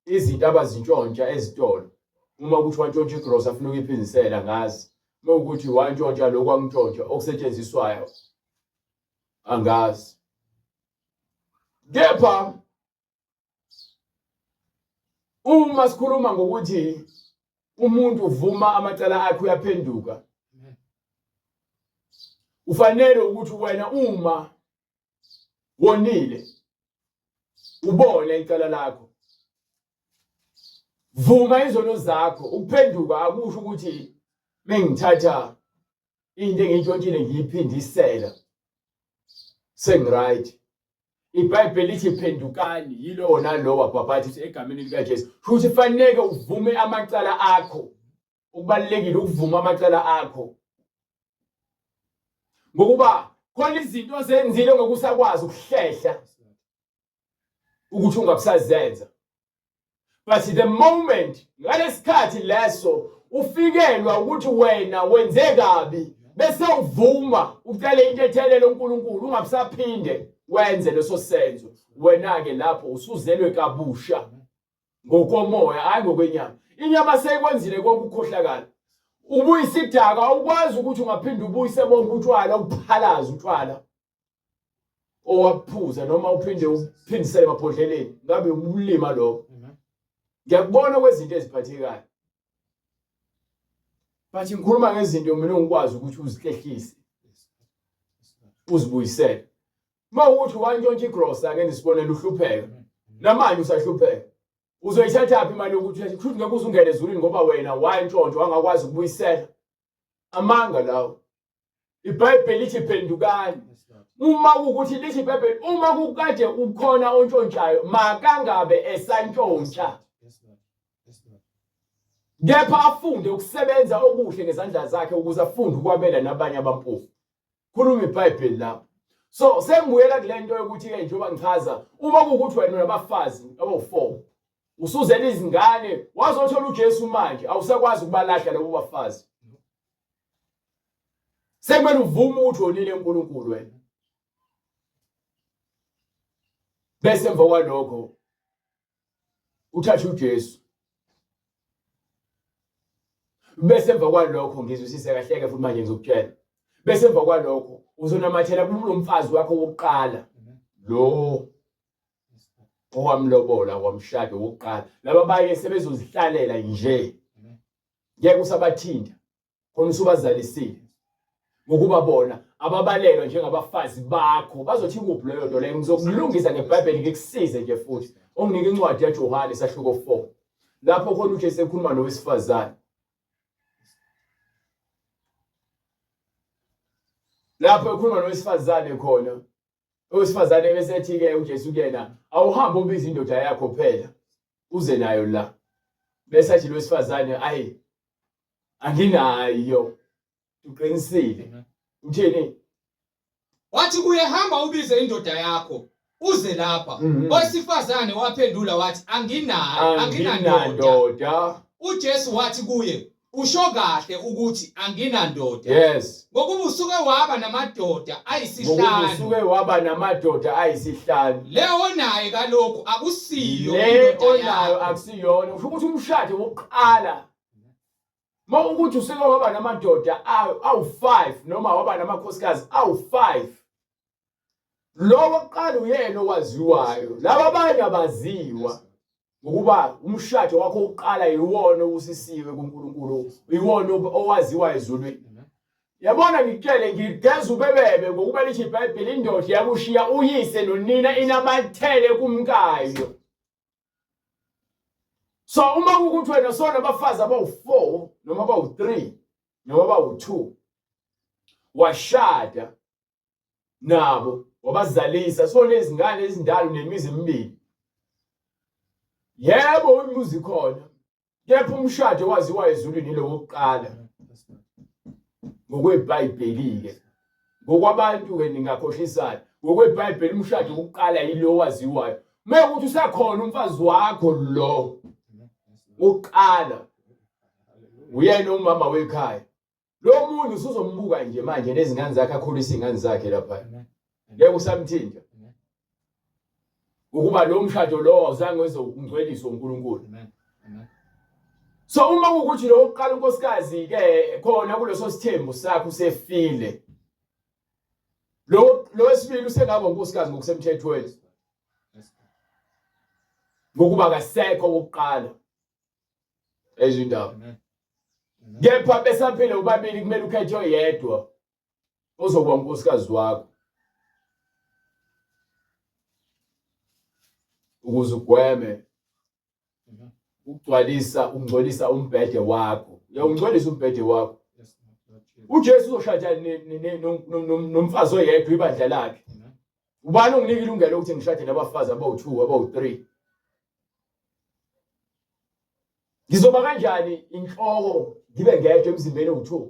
izinto abazintshontsha ezitolo uma ukuthi wantshontsha igrosa afuna ukuyiphindisela ngazi uma ukuthi wantshontsha lokhu akuntshontsha okusetshenziswayo angazi kepha uma sikhuluma ngokuthi umuntu uvuma amacala akhe uyaphenduka ufanele ukuthi wena uma wonile ubone icala lakho vuma izono zakho ukuphenduka akusho ukuthi mengithatha into engiyintshontshile ngiyiphindisela sengiright iBhayibheli lithi phendukani yilowo nalowo abhabhathiswe egameni likaJesu futhi faneke uvume amacala akho Okubalulekile ukuvuma amacala akho. Ngokuba khona izinto ozenzile ngokusakwazi ukuhlehla ukuthi ungabusazenza. But the moment ngalesikhathi leso ufikelwa ukuthi wena wenze kabi bese uvuma ucele intethelelo uNkulunkulu ungabusaphinde wenze leso senzo wena ke lapho usuzelwe kabusha ngokomoya hayi ngokwenyama inyama seyikwenzile konke ukukhohlakala ubuyisidaka awukwazi ukuthi ungaphinde ubuyise bonke utshwala uphalaze utshwala owaphuza noma uphinde uphindisele emabhodleleni ngabe ubulima lokho ngiyakubona kwezinto eziphathekayo but ngikhuluma ngezinto mina ongikwazi ukuthi uzihlehlise uzibuyisele Uma ukuthi wantshontsha igrosa ake nisibonele uhlupheka. Namanje usahlupheka. Uzoyithathaphi imali yokuthi kusho ngeke uzungene ezulwini ngoba wena wantshontsha wangakwazi ukubuyisela. Amanga lawo. IBhayibheli lithi phendukani. Uma kuwukuthi lithi iBhayibheli uma kukade ukhona ontshontshayo makangabe esantshontsha. Kepha afunde ukusebenza okuhle ngezandla zakhe ukuze afunde ukwabela nabanye abampofu. Khuluma iBhayibheli lapho. So sengibuyela kule nto yokuthi-ke njengoba ngichaza uma kuwukuthi wena unabafazi abawu-four usuzela izingane wazothola uJesu manje awusakwazi ukubalahla labo bafazi. Sekumele uvume ukuthi wonile uNkulunkulu wena. Bese emva kwalokho uthathe uJesu. Bese emva kwalokho ngizwisise kahleke futhi manje ngizokutshela. Bese emva kwalokho uzonamathela kulo mfazi wakho wokuqala lo owamlobola wamshada wokuqala. Laba baye sebezozihlalela nje. Ngeke usabathinta. Khona usubazalisile ngokuba bona ababalelwa njengabafazi bakho. Bazothi kuphi leyo nto leyo? Ngizokulungisa ngeBhayibheli ngikusize nje futhi. Onginike incwadi yaJohane isahluko 4 lapho khona uJesu ekhuluma nowesifazane. Lapho ekhuluma nowesifazane khona, owesifazane bese ethi-ke uJesu kuyena, awuhambe ubize indoda yakho phela uze nayo la. Bese athi lo wesifazane, ayi anginayo. Uqinisile. Uthini? Wathi kuye, hamba ubize indoda yakho uze lapha. Owesifazane waphendula wathi, anginayo, anginandoda. Anginandoda. UJesu wathi kuye, usho kahle ukuthi anginandoda. Yes. Ngokuba usuke waba namadoda Ngokuba ayisihlanu. usuke waba namadoda ayisihlanu. Le onaye kalokhu akusiyo Le indoda onayo yakho. akusiyona. Usho ukuthi umshado wokuqala uma ukuthi usuke waba namadoda awu-5 noma waba namakhosikazi awu-5, lo wokuqala uyena owaziwayo, laba abanye abaziwa, ngokuba umshado wakho wokuqala yiwona obusisiwe kuNkulunkulu, yiwona owaziwa ezulwini. Yabona, ngikutshele, ngigeza ubebebe, ngokuba lithi iBhayibheli indoda iyakushiya uyise nonina inamathele kumkayo. So uma kukuthi wena sona abafazi abawu-4 noma abawu-3 noma abawu-2 washada nabo wabazalisa, sona izingane ezindala nemizi emibili. Yebo, imizi ikhona, kepha umshado waziwa ezulwini yilo wokuqala ngokweBhayibheli-ke. Ngokwabantu-ke ningakhohlisani, ngokweBhayibheli umshado wokuqala yilo waziwayo. Uma ukuthi usakhona umfazi wakho lo wokuqala, uyena umama wekhaya. Lo muntu usuzombuka nje manje nezingane zakhe, akhulisa izingane zakhe lapha. Ngeke usamthinta. Ukuba lo mshado lo awuzange uzongcweliswa uNkulunkulu. So uma kuwukuthi lo wokuqala unkosikazi ke khona kuleso sithembu sakho usefile, lo wesibili usengaba unkosikazi ngokusemthethweni, ngokuba kasekho wokuqala. Ezindaba. Kepha besaphila ubabili kumele ukhethe oyedwa ozokuba unkosikazi wakho ukuze ugweme ukugcwalisa ungcolisa umbhede wakho. Uyawungcolisa umbhede wakho. UJesu uzoshada nomfazi oyedwa, ibandla lakhe. Ubani onginika ilungelo ukuthi ngishade nabafazi abawu-2, abawu-3? Ngizoba kanjani inhloko ngibe ngedwa emzimbeni owu-2?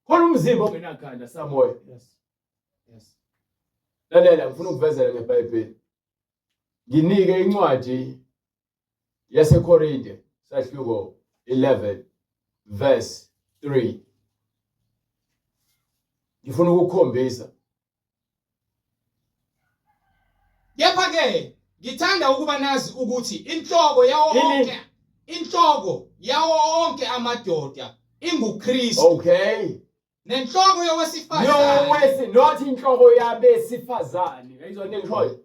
Khona umzimba ongenakhanda samoya. Yes. Yes. Lalela, ngifuna ukuvezela ngeBhayibheli. Nginike incwadi yaseKorinte sahluko 11 verse 3. Ngifuna ukukhombisa. Kepha ke ngithanda ukuba nazi ukuthi inhloko yawo onke inhloko yawo onke amadoda inguKristu. Okay. Nenhloko yowesifazane. Yowesi, not inhloko yabesifazane. Yayizwa into engishoyo?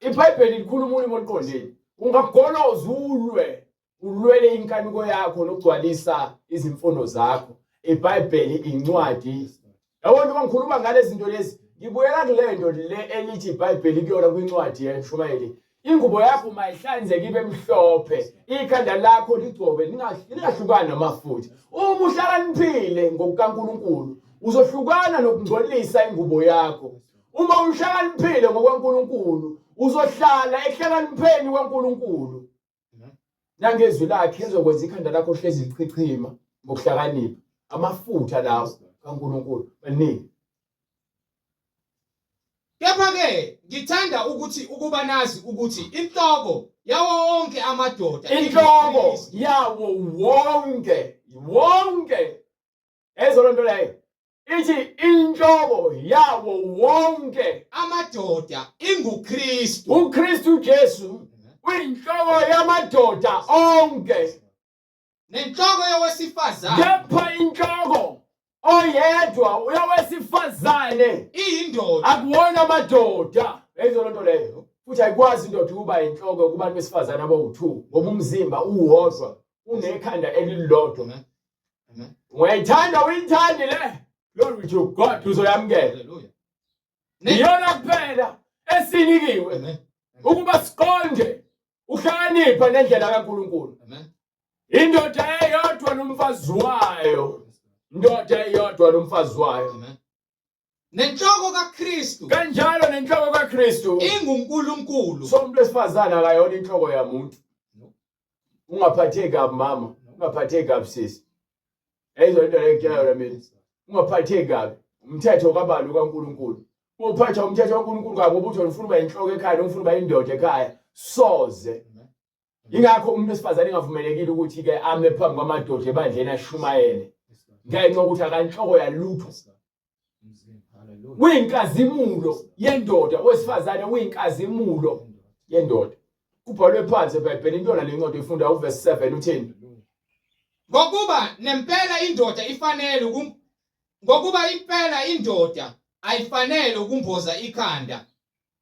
IBhayibheli likhuluma ulimi oluqondile. Ungagoloza ulwe, ulwele inkanuko yakho nokugcwalisa izimfuno zakho. IBhayibheli incwadi. Yabona uma ngikhuluma ngalezi zinto lezi, ngibuyela kule nto le elithi iBhayibheli kuyona kwincwadi yeNshumayeli. Ingubo yakho mayihlanzeke ibe mhlophe, ikhanda lakho ligcobe lingahlukani namafutha. Uma uhlakaniphile ngokukaNkulunkulu, uzohlukana nokungcolisa ingubo yakho. Uma uhlakaniphile ngokukaNkulunkulu, uzohlala ekuhlakanipheni kwaNkulunkulu. Nangezwi lakhe lizokwenza ikhanda lakho hlezi lichichima ngokuhlakanipha. Amafutha lawo kaNkulunkulu maningi. Kepha ke ngithanda ukuthi ukuba nazi ukuthi inhloko yawo wonke amadoda, inhloko yawo wonke wonke, ezolo nto leyo. Ithi inhloko yawo wonke amadoda inguKristu. uKristu Jesu uyinhloko yamadoda onke. Nenhloko yowesifazane. Kepha inhloko oyedwa uyowesifazane iyindoda. Akuwona amadoda. Eyizo lonto leyo. Futhi ayikwazi indoda ukuba inhloko kubantu besifazane abawu-2 ngoba umzimba uwodwa unekhanda elilodwa. Ungayithanda uyithandi le. Glory to God uzoyamukela. Hallelujah. Iyona kuphela esinikiwe ukuba siqonde uhlakanipha nendlela kaNkulunkulu. Amen. Indoda eyodwa nomfazi wayo. Indoda eyodwa nomfazi wayo. Amen. Nenhloko kaKristu. Kanjalo nenhloko kaKristu inguNkulunkulu. So umuntu wesifazane akayona inhloko yamuntu. Ungaphatheki kabi mama, ungaphatheki kabi sisi. Ayizwa into leyo ngitshela yona mina. Ungaphatheki kabi. Umthetho kabani kaNkulunkulu. Uphatha umthetho kaNkulunkulu kabi ngoba uthi ufuna uba inhloko ekhaya, ufuna uba indoda ekhaya. Soze. Ingakho umuntu wesifazane engavumelekile ukuthi ke ame phambi kwamadoda ebandleni ashumayele. Ngenxa yokuthi akanhloko yalutho. Uyinkazimulo yendoda, owesifazane uyinkazimulo yendoda. Kubhalwe phansi eBhayibhelini intona le ncwadi oyifunda uverse 7 uthini? Ngokuba nempela indoda ifanele ukum ngokuba impela indoda ayifanele ukumboza ikhanda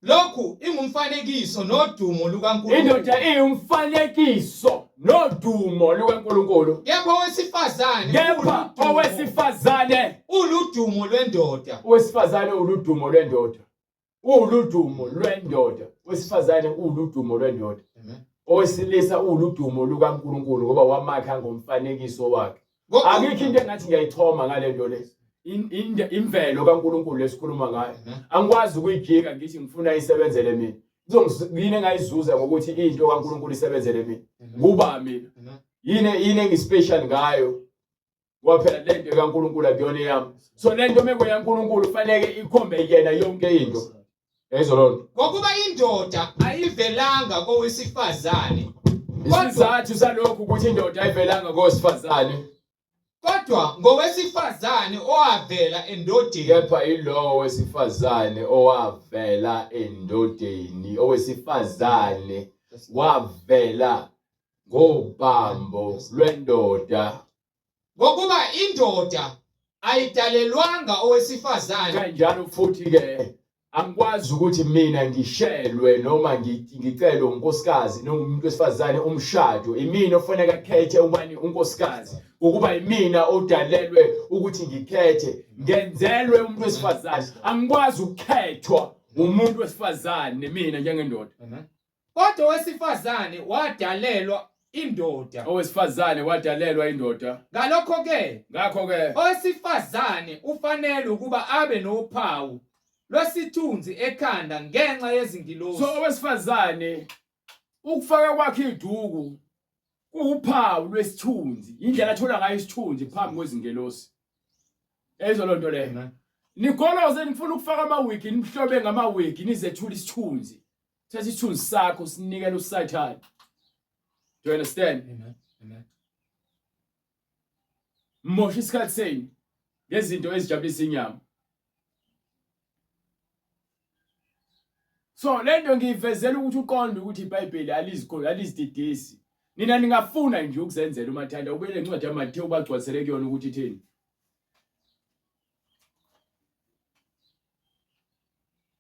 Lokhu ingumfanekiso nodumo lukaNkulunkulu. Indoda iwumfanekiso nodumo lukaNkulunkulu. Kepha owesifazane Kepha owesifazane uludumo lwendoda. Owesifazane uludumo lwendoda. Uludumo lwendoda. Owesifazane uludumo lwendoda. Owesilisa uludumo lukaNkulunkulu ngoba wamakha ngomfanekiso wakhe. Akikho into engathi ngiyayithoma ngale nto le. Imvelo kaNkulunkulu lesikhuluma ngayo. Angikwazi ukuyijika ngithi ngifuna isebenzele mina. Yini engayizuza ngokuthi into kaNkulunkulu isebenzele mina? Kuba mina. Yini yini engispecial ngayo? Ngoba phela le nto kaNkulunkulu akuyona eyami. So le nto meko yaNkulunkulu fanele ikhombe yena yonke into. Yayizwa loo nto. Ngokuba indoda ayivelanga kowesifazane. Isizathu salokhu ukuthi indoda ayivelanga kowesifazane. Kodwa ngowesifazane owavela endodeni. Kepha yilowo wesifazane owavela endodeni, owesifazane wavela ngobambo lwendoda. Ngokuba indoda ayidalelwanga owesifazane. Kanjalo futhi-ke angikwazi ukuthi mina ngishelwe noma ngicelwe unkosikazi noma umuntu wesifazane umshado. Imina ofanele akhethe ubani unkosikazi, ngokuba imina odalelwe ukuthi ngikhethe, ngenzelwe umuntu wesifazane. Angikwazi ukukhethwa umuntu wesifazane mina njengendoda. Kodwa owesifazane wadalelwa indoda. Owesifazane wadalelwa indoda. Ngalokho-ke, Ngakho-ke, owesifazane ufanele ukuba abe nophawu lwesithunzi ekhanda ngenxa yezingilosi. So owesifazane ukufaka kwakhe iduku kuwuphawu lwesithunzi, indlela athola ngayo isithunzi phambi kwezingelosi. Yayizwa loo nto leyo. Nigoloze nifuna ukufaka amawigi nihlobe ngamawigi nizethula isithunzi. Thatha isithunzi sakho sinikele uSathane. Do you understand? Amen. Amen. Mosha isikhathi senu ngezinto ezijabulisa inyama. So lento ngiyivezela ukuthi uqonde ukuthi iBhayibheli alizikho alizididisi. Nina ningafuna nje ukuzenzela umathanda ubele incwadi yaMathewu bagcwalisele kuyona ukuthi ithini.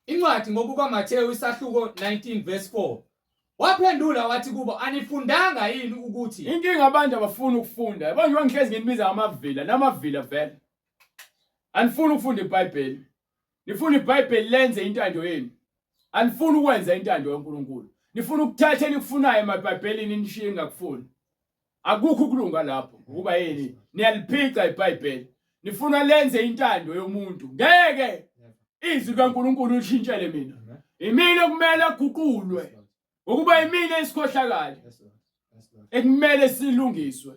Incwadi ngokukaMathewu isahluko 19 verse 4. Waphendula wathi kubo, anifundanga yini ukuthi Inkinga abantu abafuni ukufunda. Yabo njengoba ngihlezi nginibiza ngamavila, namavila vele. Anifuni ukufunda iBhayibheli. Nifuna iBhayibheli lenze intando yenu. Anifuni ukwenza intando kaNkulunkulu. Nifuna ukuthatha enikufunayo emaBhayibhelini nishiye engakufuni. Akukho ukulunga lapho ngokuba yini? Niyaliphica iBhayibheli. Nifuna lenze intando yomuntu. Ngeke izwi likaNkulunkulu lishintshele mina. Imina okumele aguqulwe. Ngokuba imina isikhohlakali ekumele silungiswe.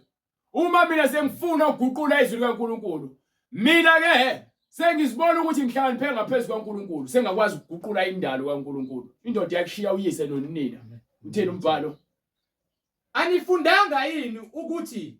Uma mina sengifuna ukuguqula izwi likaNkulunkulu, mina ke sengizibona ukuthi ngihlakaniphe ngaphezu kwaNkulunkulu, sengakwazi ukuguqula indalo kaNkulunkulu. Indoda yakushiya uyise nonina. Utheni umbhalo? Anifundanga yini ukuthi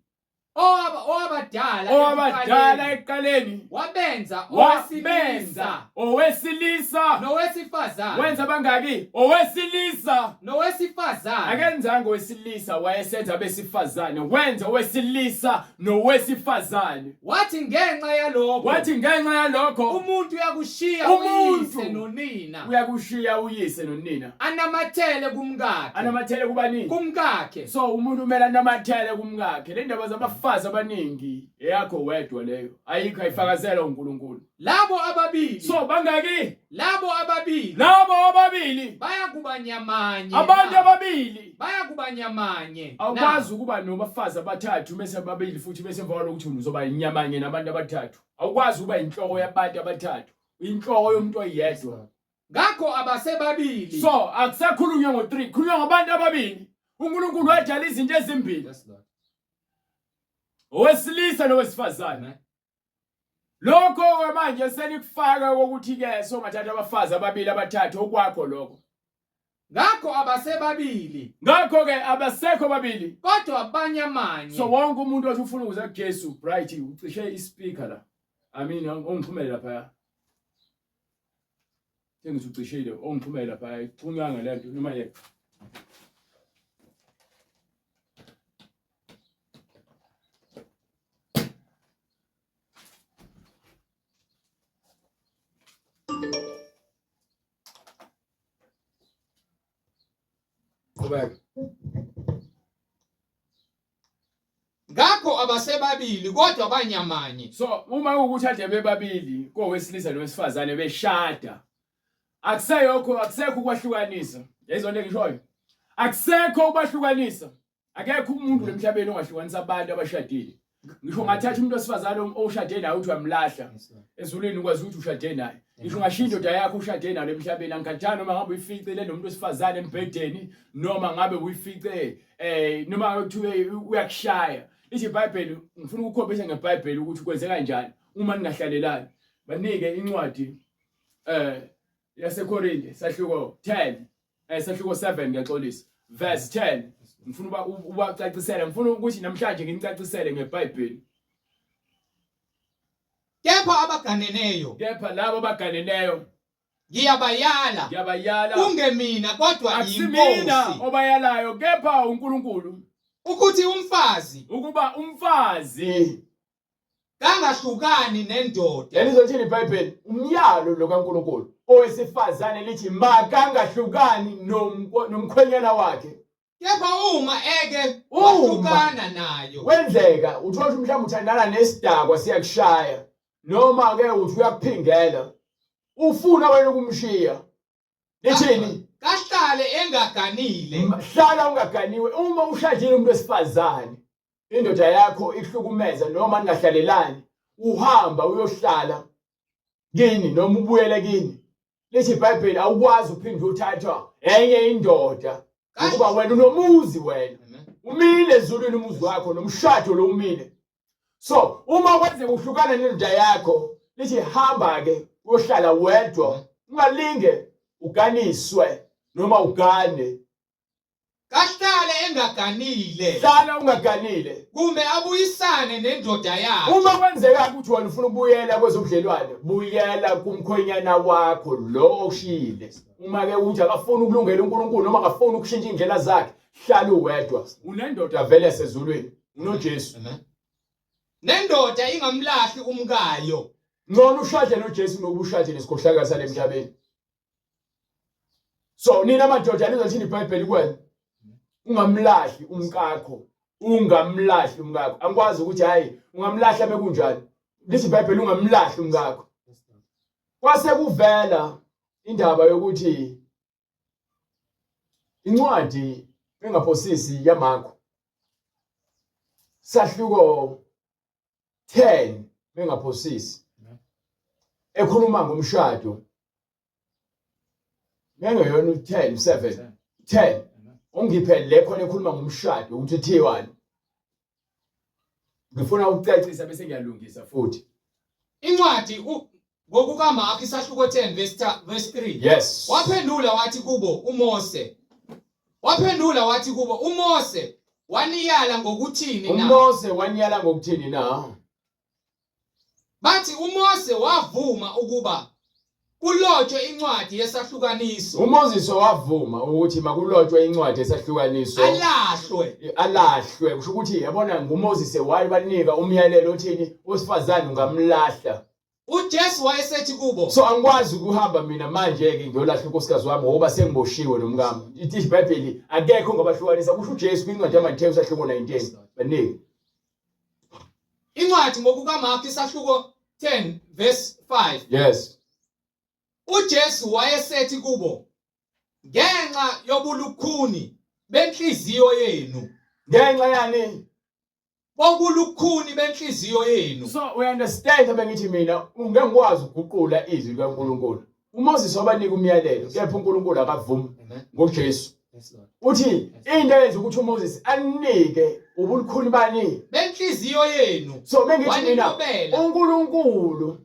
Owaba owabadala Owabadala ekuqaleni wabenza wabenza owesilisa nowesifazane wenza bangaki owesilisa nowesifazane akenzanga owesilisa wayesenza abesifazane wenza owesilisa nowesifazane wathi ngenxa yalokho wathi ngenxa yalokho umuntu uyakushiya Umuntu uyise nonina uyakushiya uyise nonina anamathele kumkakhe anamathele kubanini kumkakhe so umuntu kumele anamathele kumkakhe le ndaba zabafazi abaningi eyakho wedwa leyo ayikho ayifakazelwa uNkulunkulu labo ababili so bangaki labo ababili labo ababili bayakuba nyamanye abantu na. ababili bayakuba nyamanye awukwazi ukuba nobafazi abathathu bese babili futhi bese emva kwalokho uthi uzoba inyamanye nabantu abathathu awukwazi ukuba inhloko yabantu abathathu inhloko yomuntu oyedwa ngakho abasebabili so akusakhulunywa ngo-3 khulunywa ngabantu ababili uNkulunkulu wadala izinto ezimbili Yes, Lord. owesilisa nowesifazane Amen. lokho-ke manje senikufaka kokuthi-ke songathatha abafazi ababili abathathu okwakho lokho ngakho abasebabili ngakho-ke abasekho babili kodwa banyamanye so wonke umuntu othi ufuna ukuza kujesu bright ucishe ispeaker la i mean ongixhumele laphaya sengithi ucishile ongixhumele laphaya ixhunywanga le nto noma yeka Qhubeka. Ngakho abasebabili kodwa banyamanye. So uma kuwukuthi ade bebabili kowesilisa nowesifazane beshada akuseyokho akusekho ukwahlukanisa. Yayizona into engishoyo. Akusekho ukwahlukanisa. Akekho umuntu emhlabeni ongahlukanisa abantu abashadile. Ngisho ungathatha umuntu wesifazane oshade naye uthi uyamlahla ezulwini ukwazi ukuthi ushade naye. Ngisho ungashiya indoda yakho ushade nayo emhlabeni angikhathali noma ngabe uyificile nomuntu wesifazane embhedeni noma ngabe uyifice eh noma ngabe kuthiwe uyakushaya. Lithi iBhayibheli ngifuna ukukhombisa ngeBhayibheli ukuthi kwenzeka kanjani uma ningahlalelani. Banike incwadi eh yaseKorinte sahluko 10 eh sahluko 7 ngiyaxolisa verse 10 ngifuna uba ubacacisele ngifuna ukuthi namhlanje nginicacisele ngeBhayibheli Kepha abaganeneyo kepha labo abaganeneyo ngiyabayala ngiyabayala kungemina kodwa akusimina yinkosi obayalayo kepha uNkulunkulu ukuthi umfazi ukuba umfazi kangahlukani nendoda. Lelizothini iBhayibheli? Umyalo lo kaNkulunkulu. Owesifazane lithi makangahlukani nomkhwenyana wakhe. Kepha uma eke wahlukana nayo. Wenzeka uthola ukuthi mhlawumbe uthandana nesidakwa siyakushaya noma ke uthi uyakuphingela. Ufuna wena ukumshiya. Lithini? Kahlale engaganile. Hlala ungaganiwe uma ushadile umuntu wesifazane. Indoda yakho ikuhlukumeza noma ningahlalelani, uhamba uyohlala kini noma ubuyele kini. Lithi iBhayibheli awukwazi uphinde uthathwa enye indoda ngokuba wena unomuzi wena. Umile ezulwini umuzi wakho nomshado lo umile. So uma kwenzeka uhlukana nendoda yakho lithi hamba ke uyohlala wedwa ungalinge uganiswe noma ugane Kahlale engaganile. Hlala ungaganile. Kumbe abuyisane nendoda yakhe. Uma kwenzeka ukuthi wena ufuna ukubuyela kwezobudlelwane, buyela kumkhwenyana wakho lo oshiyile. Uma ke uthi akafuni ukulungela uNkulunkulu noma akafuni ukushintsha indlela zakhe, hlala uwedwa. Unendoda vele yasezulwini, unoJesu. Amen. Nendoda ingamlahli umkayo. Ngcono ushade noJesu kunokuba ushade nesikhohlakali salemhlabeni. So nina madoda nizothini iBhayibheli kwena? Ungamlahli umkakho. Ungamlahli umkakho. Angikwazi ukuthi hayi ungamlahla bekunjani. Lithi iBhayibheli ungamlahli umkakho. Kwase kuvela indaba yokuthi incwadi engaphosisi yaMarko sahluko 10 bengaphosisi ekhuluma ngomshado ngengeyona u-10 7 10 ungiphe le khona ekhuluma ngomshado ukuthi uthiwani ngifuna ukucacisa bese ngiyalungisa futhi Incwadi ngokukaMark isahluko 10 verse 3 yes waphendula wathi kubo uMose waphendula wathi kubo uMose waniyala ngokuthini na? UMose waniyala ngokuthini na? Bathi uMose wavuma ukuba kulotshwe incwadi yesahlukaniso. UMoses wavuma ukuthi makulotshwe incwadi yesahlukaniso. Alahlwe. Alahlwe kusho ukuthi yabona nguMoses wayebanika umyalelo othini owesifazane ungamlahla. UJesu wayesethi kubo. So angikwazi ukuhamba mina manje ke ngiyolahla unkosikazi wami ngoba sengiboshiwe nomkami. Ithi iBhayibheli akekho ongabahlukanisa kusho uJesu kwincwadi yaMathewu sahluko 19. Baningi. Incwadi ngokukaMark isahluko 10 verse 5. Yes. UJesu wayesethi kubo ngenxa yobulukhuni benhliziyo yenu. Ngenxa yani? Bobulukhuni benhliziyo yenu. So we understand bengithi mina ungeke ngikwazi ukuguqula izwi likaNkulunkulu. UMoses wabanika umyalelo kepha uNkulunkulu akavumi ngoJesu. Uthi into eyenza ukuthi uMoses anike ubulukhuni bani benhliziyo yenu. So mengithi mina uNkulunkulu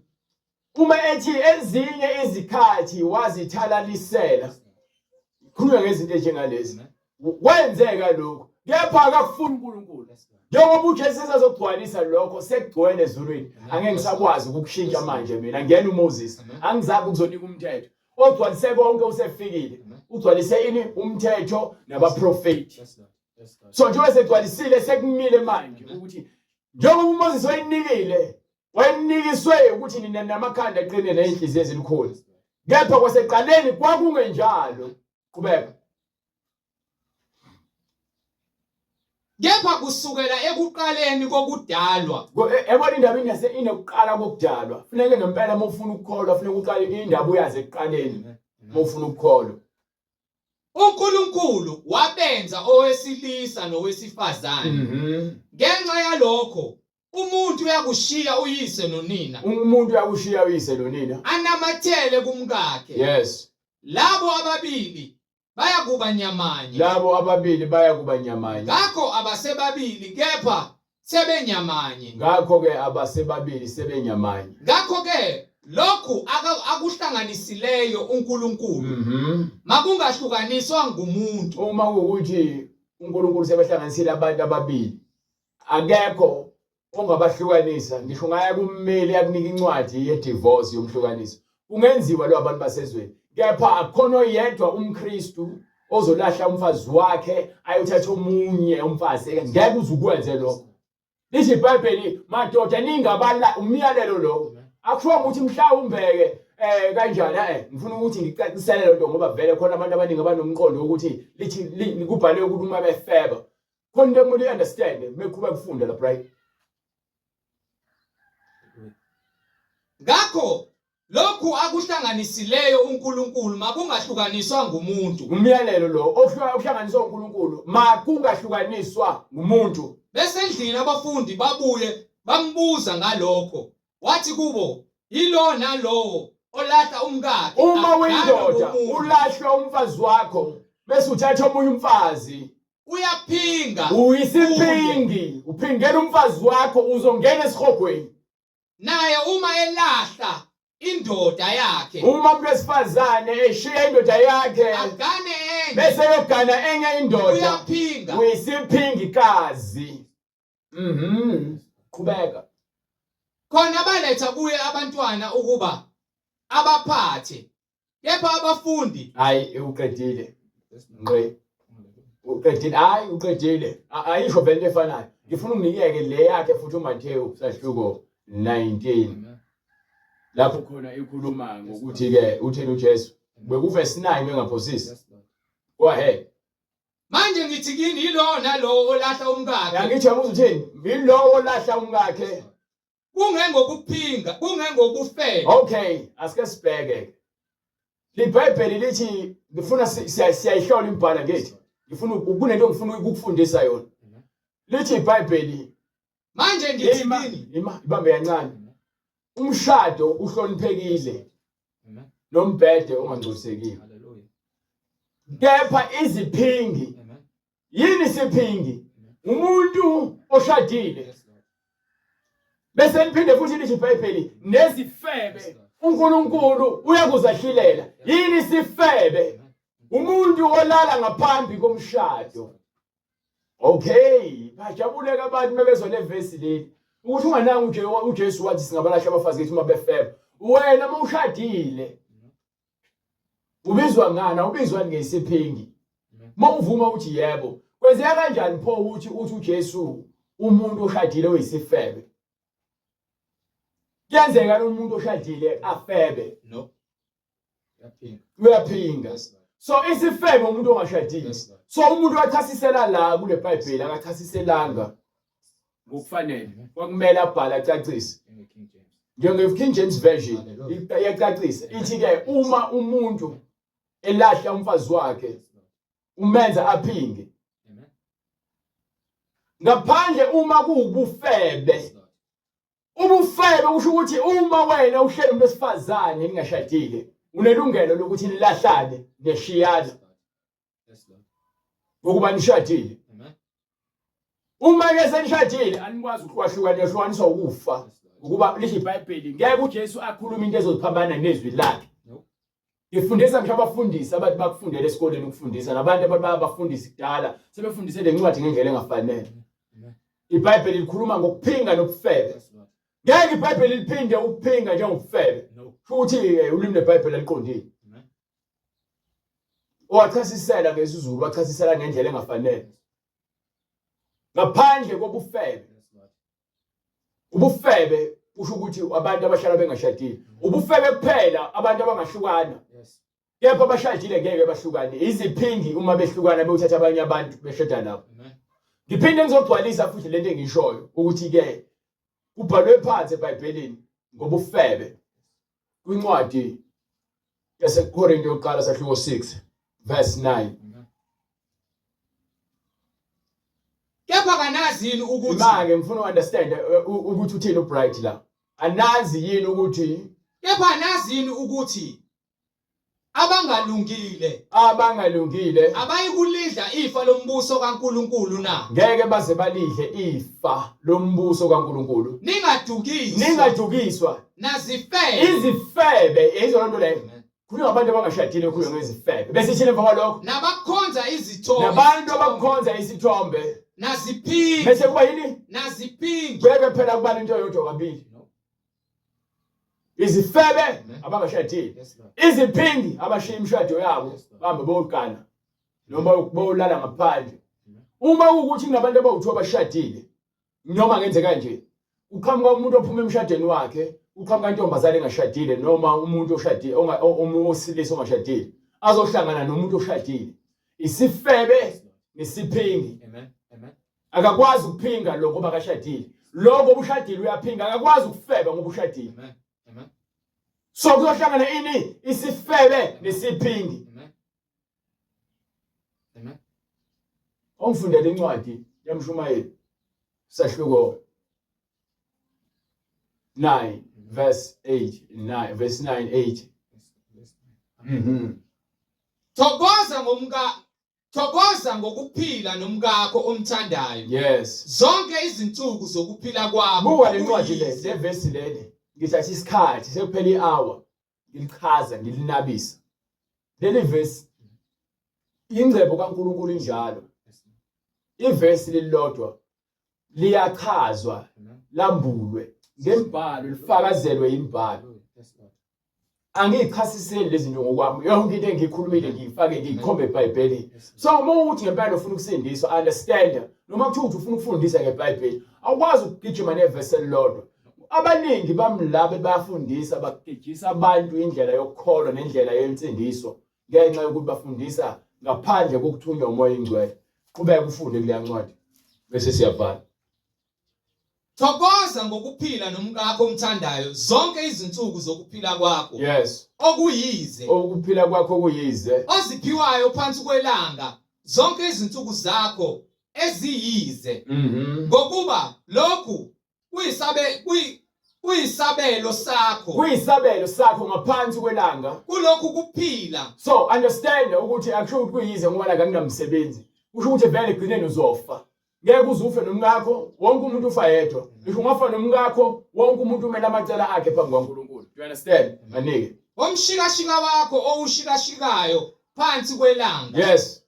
uma ethi ezinye izikhathi wazithalalisela khulunywa ngezinto ezinjengalezi kwenzeka lokho kepha akakufuni uNkulunkulu njengoba uJesu esezogcwalisa lokho sekugcwele ezulwini angeke ngisakwazi ukukushintsha manje mina ngiyena uMoses angizange ukuzonika umthetho ogcwalise konke usefikile ugcwalise ini umthetho nabaprofeti so njengoba segcwalisile sekumile manje ukuthi njengoba uMoses wayinikile wayenikiswe ukuthi nina namakhanda aqine nezinhliziyo ezilukhuni kepha kwaseqaleni kwakungenjalo qhubeka Kepha kusukela ekuqaleni kokudalwa. Yabona indaba inase inekuqala kokudalwa. Funeke ngempela uma ufuna ukukholwa funeka uqale indaba uyazi ekuqaleni uma ufuna ukukholwa. UNkulunkulu wabenza owesilisa nowesifazane. Ngenxa yalokho umuntu uyakushiya uyise nonina. Umuntu uyakushiya uyise nonina. Anamathele kumkakhe. Yes. Labo ababili bayakuba nyamanye. Labo ababili bayakuba nyamanye. Ngakho abasebabili kepha sebenyamanye. Ngakho-ke abasebabili sebenyamanye. Ngakho-ke lokhu akuhlanganisileyo uNkulunkulu makungahlukaniswa ngumuntu. Uma kuwukuthi uNkulunkulu sebehlanganisile abantu ababili akekho ongabahlukanisa ngisho ungaya kummeli akunika incwadi ye-divorce yomhlukaniso kungenziwa lo abantu basezweni kepha akukhona oyedwa umKristu ozolahla umfazi wakhe ayothatha omunye umfazi ngeke uze ukwenze lokho lithi iBhayibheli madoda ningabala umyalelo lo akusho ukuthi mhlawumbe-ke eh kanjani eh ngifuna ukuthi ngicacisele lento ngoba vele khona abantu abaningi abanomqondo wokuthi lithi kubhalwe ukuthi uma befeba khona into ekumele uyi-understand meqhuba kufunda la bright Ngakho lokhu akuhlanganisileyo uNkulunkulu makungahlukaniswa ngumuntu. Umyalelo lo okuhlanganiswa uNkulunkulu makungahlukaniswa ngumuntu. Besendlini abafundi babuye bambuza ngalokho. Wathi kubo, Yilowo nalowo olahla umkakhe Uma agane uyindoda komunye, ulahlwa umfazi wakho bese uthatha omunye umfazi uyaphinga kuye. uyisiphingi uphingela umfazi wakho uzongena esihogweni Naye uma elahla indoda yakhe uma umuntu wesifazane eshiya indoda yakhe agane enye, bese yogana enye indoda uyaphinga. uyisiphingikazi Qhubeka. Khona baletha kuye abantwana ukuba abaphathe, kepha abafundi Hayi uqedile. Ngqi. Uqedile. Hayi uqedile. Ayisho vele into efanayo. Ngifuna unginikeke le yakhe futhi uMathewu sahluko 19. Lapho khona ikhuluma ngokuthi ke utheni uJesu. Bekuvesi 9 bengaphosisi. Go ahead. Manje ngithi kini yilowo nalowo olahla umkakhe. Angithi uyamuzwa uthini? Yilowo olahla umkakhe. Kungengokuphinga, kungengobufebe. Okay, asike sibheke. LiBhayibheli lithi ngifuna siyayihlola imibhalo ngithi. Ngifuna kunento engifuna ukukufundisa yona. Lithi iBhayibheli Manje ngithi kini, ima ibambe kancane. Umshado uhloniphekile. Nombhede ongangcolisekile. Kepha iziphingi yini isiphingi? Umuntu oshadile. Bese liphinde futhi lithi iBhayibheli nezifebe uNkulunkulu uyakuzahlilela. Yini isifebe? Umuntu olala ngaphambi komshado. Okay, bajabuleka abantu mebezwa le verse leli. Ukuthi ungananga uje uJesu wathi singabalahla abafazi kethu uma befeba. Wena uma ushadile ubizwa ngani? Awubizwa ngesiphingi. Uma uvuma ukuthi yebo, kwenzeka kanjani pho ukuthi uthi uJesu umuntu oshadile uyisifebe? Kuyenzeka umuntu oshadile afebe? No. Uyaphinga. Uyaphinga. So isifebe umuntu ongashadile. So umuntu wachasisela la kule Bible akachasiselanga ngokufanele. Kwakumele abhale acacise. Njenge King James Version iyacacisa ithi ke uma umuntu elahla umfazi wakhe umenza aphinge. Ngaphandle uma kuwubufebe. Ubufebe kusho ukuthi uma wena uhleli umuntu wesifazane ningashadile unelungelo lokuthi nilahlane neshiyana ngokuba nishadile. Uma ke senishadile anikwazi ukuhlukahlukana niyahlukaniswa ukufa ukuba lisho iBhayibheli ngeke uJesu akhulume into ezophambana nezwi lakhe. Ngifundisa ngisho abafundisi abathi bakufundela esikoleni ukufundisa nabantu abathi bayabafundisi kudala sebefundise le ncwadi ngendlela engafanele. IBhayibheli likhuluma ngokuphinga nobufebe. Ngeke iBhayibheli liphinde ukuphinga njengobufebe. Kusho ukuthi ulimi leBhayibheli aliqondile. Owachasisela ngesiZulu wachasisela ngendlela engafanele. Ngaphandle kobufebe. Ubufebe kusho ukuthi abantu abahlala bengashadile. Ubufebe kuphela abantu abangahlukana. Kepha abashadile ngeke bahlukane. Iziphingi uma behlukana bewuthatha abanye abantu beshada nabo. Ngiphinde ngizogcwalisa futhi lento engishoyo ukuthi ke kubhalwe phansi eBhayibhelini ngobufebe kwincwadi yaseKorinte yokuqala sahluko 6 verse 9. Kepha kanazi yini ukuthi Manje ngifuna uunderstand eh, ukuthi uthini uBright la. Anazi yini ukuthi Kepha anazi yini ukuthi abangalungile abangalungile abayikulidla ifa lombuso kaNkulunkulu na? Ngeke baze balidle ifa lombuso kaNkulunkulu. Ningadukiswa. Ningadukiswa. Nazifebe. Izifebe, yizona nto leyo. Khulunywa ngabantu abangashadile khulunywa ngezifebe. Bese ithini emva kwalokho? Nabakhonza izithombe. Nabantu abakhonza isithombe. Naziphingi. Bese kuba yini? Naziphingi. Ngeke phela kuba into eyodwa kabili. Izifebe abangashadile. Iziphingi abashiya imishado yabo bahambe boyogana noma boyolala ngaphandle. Uma kuwukuthi kunabantu abawu-2 abashadile noma ngenze kanje uqhamuka umuntu ophuma emshadweni wakhe uqhamuka intombazane engashadile noma umuntu oshadile osilisa ongashadile azohlangana nomuntu oshadile isifebe nesiphingi amen amen akakwazi ukuphinga lokho ngoba akashadile lokho obushadile uyaphinga akakwazi ukufeba ngoba ushadile amen amen so kuyohlangana ini isifebe nesiphingi amen Amen. Ongifundele incwadi yamshumayeli sahluko 9 verse 8 9 verse 9 8 Mhm. Thokoza ngomka Thokoza ngokuphila nomkakho omthandayo. Yes. Zonke izinsuku zokuphila kwakho. Buka le ncwadi le, le verse leli. Ngithatha isikhathi sekuphela i-hour. ngilichaza ngilinabisa leli verse ingcebo kaNkuluNkulu injalo ivesi lilodwa liyachazwa lambulwe ngembhalo lifakazelwe imbhalo angiyichasiseli lezi zinto ngokwami yonke into engiyikhulumile ngiyifake ngiyikhombe eBhayibhelini so uma ukuthi ngempela ufuna ukusindiswa understand noma kuthiwa ukuthi ufuna ukufundisa ngeBhayibheli awukwazi ukugijima nevesi elilodwa Abaningi bamlabe bayafundisa bagijisa abantu indlela yokukholwa nendlela yensindiso ngenxa yokuthi bafundisa ngaphandle kokuthunywa umoya ingcwele. Qhubeka ufunde kuleya ncwadi bese siyavala. Thokoza ngokuphila nomkakho omthandayo zonke izinsuku zokuphila kwakho. Yes. Okuyize. Okuphila kwakho kuyize. Oziphiwayo phansi kwelanga zonke izinsuku zakho eziyize. Mhm. Ngokuba lokhu kuyisabe kuyi kuyisabelo sakho kuyisabelo sakho ngaphansi kwelanga kulokhu kuphila so understand ukuthi akusho ukuthi kuyize ngoba la kanginamsebenzi kusho ukuthi vele egcineni uzofa ngeke uze ufe nomkakho wonke umuntu ufa yedwa ngisho ungafa nomkakho wonke umuntu umele amacala akhe phambi kwaNkulunkulu do you understand manike omshikashika wakho owushikashikayo phansi kwelanga yes.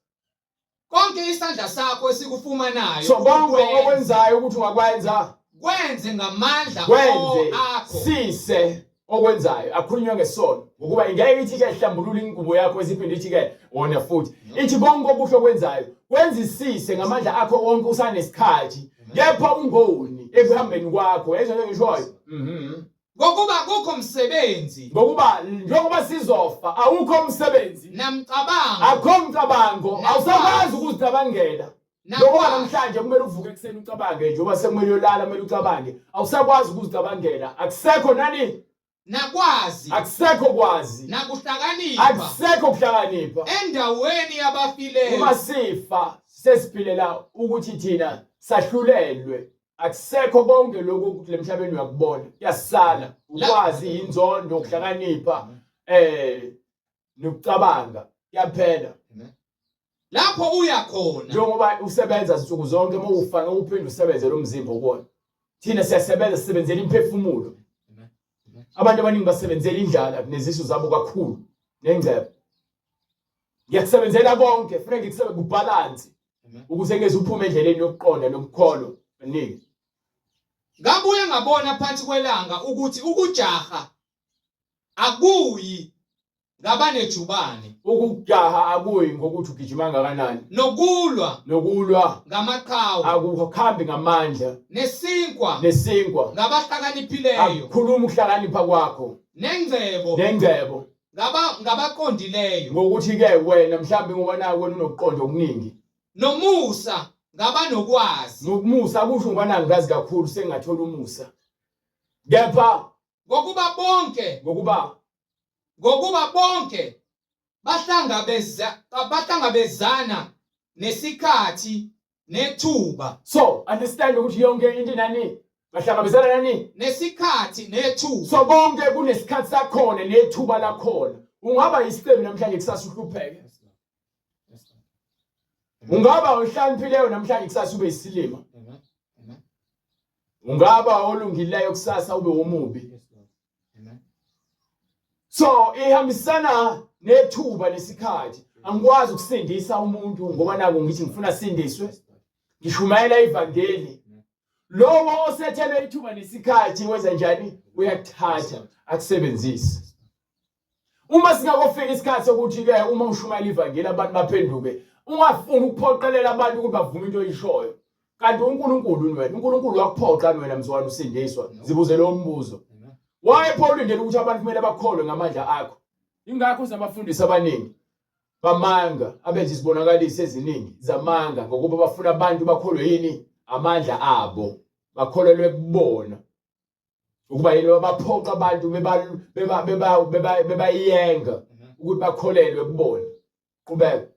Konke isandla sakho esikufumanayo So konke ukukwenza, okwenzayo ukuthi ungakwenza kwenze ngamandla kwenze akho. sise okwenzayo akhulunywa ngesono ngokuba ingeke ithi ke hlambulula ingubo yakho esiphinde ithi ke wona futhi ithi konke okuhle okwenzayo kwenzisise ngamandla akho wonke usanesikhathi kepha ungoni ekuhambeni kwakho yezwa nto ngishoyo mhm Ngokuba kukho msebenzi ngokuba njengoba sizofa awukho umsebenzi namcabango akho mcabango awusakwazi ukuzicabangela Njengoba namhlanje kumele uvuke ekuseni ucabange njengoba sekumele uyolala kumele ucabange awusakwazi ukuzicabangela akusekho nani nakwazi akusekho kwazi nakuhlakanipha akusekho kuhlakanipha endaweni yabafileyo uma sifa sesiphilela ukuthi thina sahlulelwe akusekho konke lokhu ukuthi lemhlabeni uyakubona kuyasala ukwazi inzondo ukuhlakanipha eh nokucabanga kuyaphela lapho uya khona njengoba usebenza nsuku zonke uma ufa ngeke uphinde usebenze lo mzimba okuwona thina siyasebenza sisebenzela imphefumulo abantu abaningi basebenzela indlala nezisu zabo kakhulu nengcebo ngiyakusebenzela konke funeka ngikusebe kubhalansi ukuze ngeze uphume endleleni yokuqonda nokukholo baningi Ngabuye ngabona phansi kwelanga ukuthi ukujaha akuyi ngabanejubane. Ukujaha akuyi ngokuthi ugijima kangakanani. Nokulwa. Nokulwa. Ngamaqhawe. Akuhambi ngamandla. Nesinkwa. Nesinkwa. Ngabahlakaniphileyo. Akukhuluma ukuhlakanipha kwakho. Nengcebo. Nengcebo. Ngaba ngabaqondileyo. Ngokuthi ke wena mhlawumbe ngoba nawe wena unokuqonda okuningi. Nomusa ngabanokwazi. Nomusa kusho ngoba nangazi kakhulu sengingathola umusa. Kepha ngokuba bonke ngokuba ngokuba bonke bahlangabeza bahlangabezana nesikhathi nethuba so understand ukuthi yonke into nani bahlangabezana nani nesikhathi nethuba so konke kunesikhathi sakhona nethuba lakhona ungaba isicebi namhlanje kusasa uhlupheke ungaba ohlakaniphileyo namhlanje kusasa ube isilima ungaba olungileyo kusasa ube omubi so ihambisana nethuba nesikhathi angikwazi ukusindisa umuntu ngoba naku ngithi ngifuna sindiswe ngishumayela ivangeli lowo osethelwe ithuba nesikhathi wenza njani uyakuthatha akusebenzise Uma singakofika isikhathi sokuthi ke uma ushumayela ivangeli abantu baphenduke, ungafuni ukuphoqelela abantu ukuthi bavume into oyishoyo. Kanti uNkulunkulu wena, uNkulunkulu wakuphoqa wena mzwana usindiswa. Zibuze lo mbuzo. Why pho ulindele ukuthi abantu kumele bakholwe ngamandla akho? Ingakho sinabafundisi abaningi bamanga abenza izibonakaliso eziningi zamanga ngokuba bafuna abantu bakholwe yini amandla abo bakholelwe kubona ukuba yini baphoqa abantu bebayenga ukuthi bakholelwe kubona qhubeka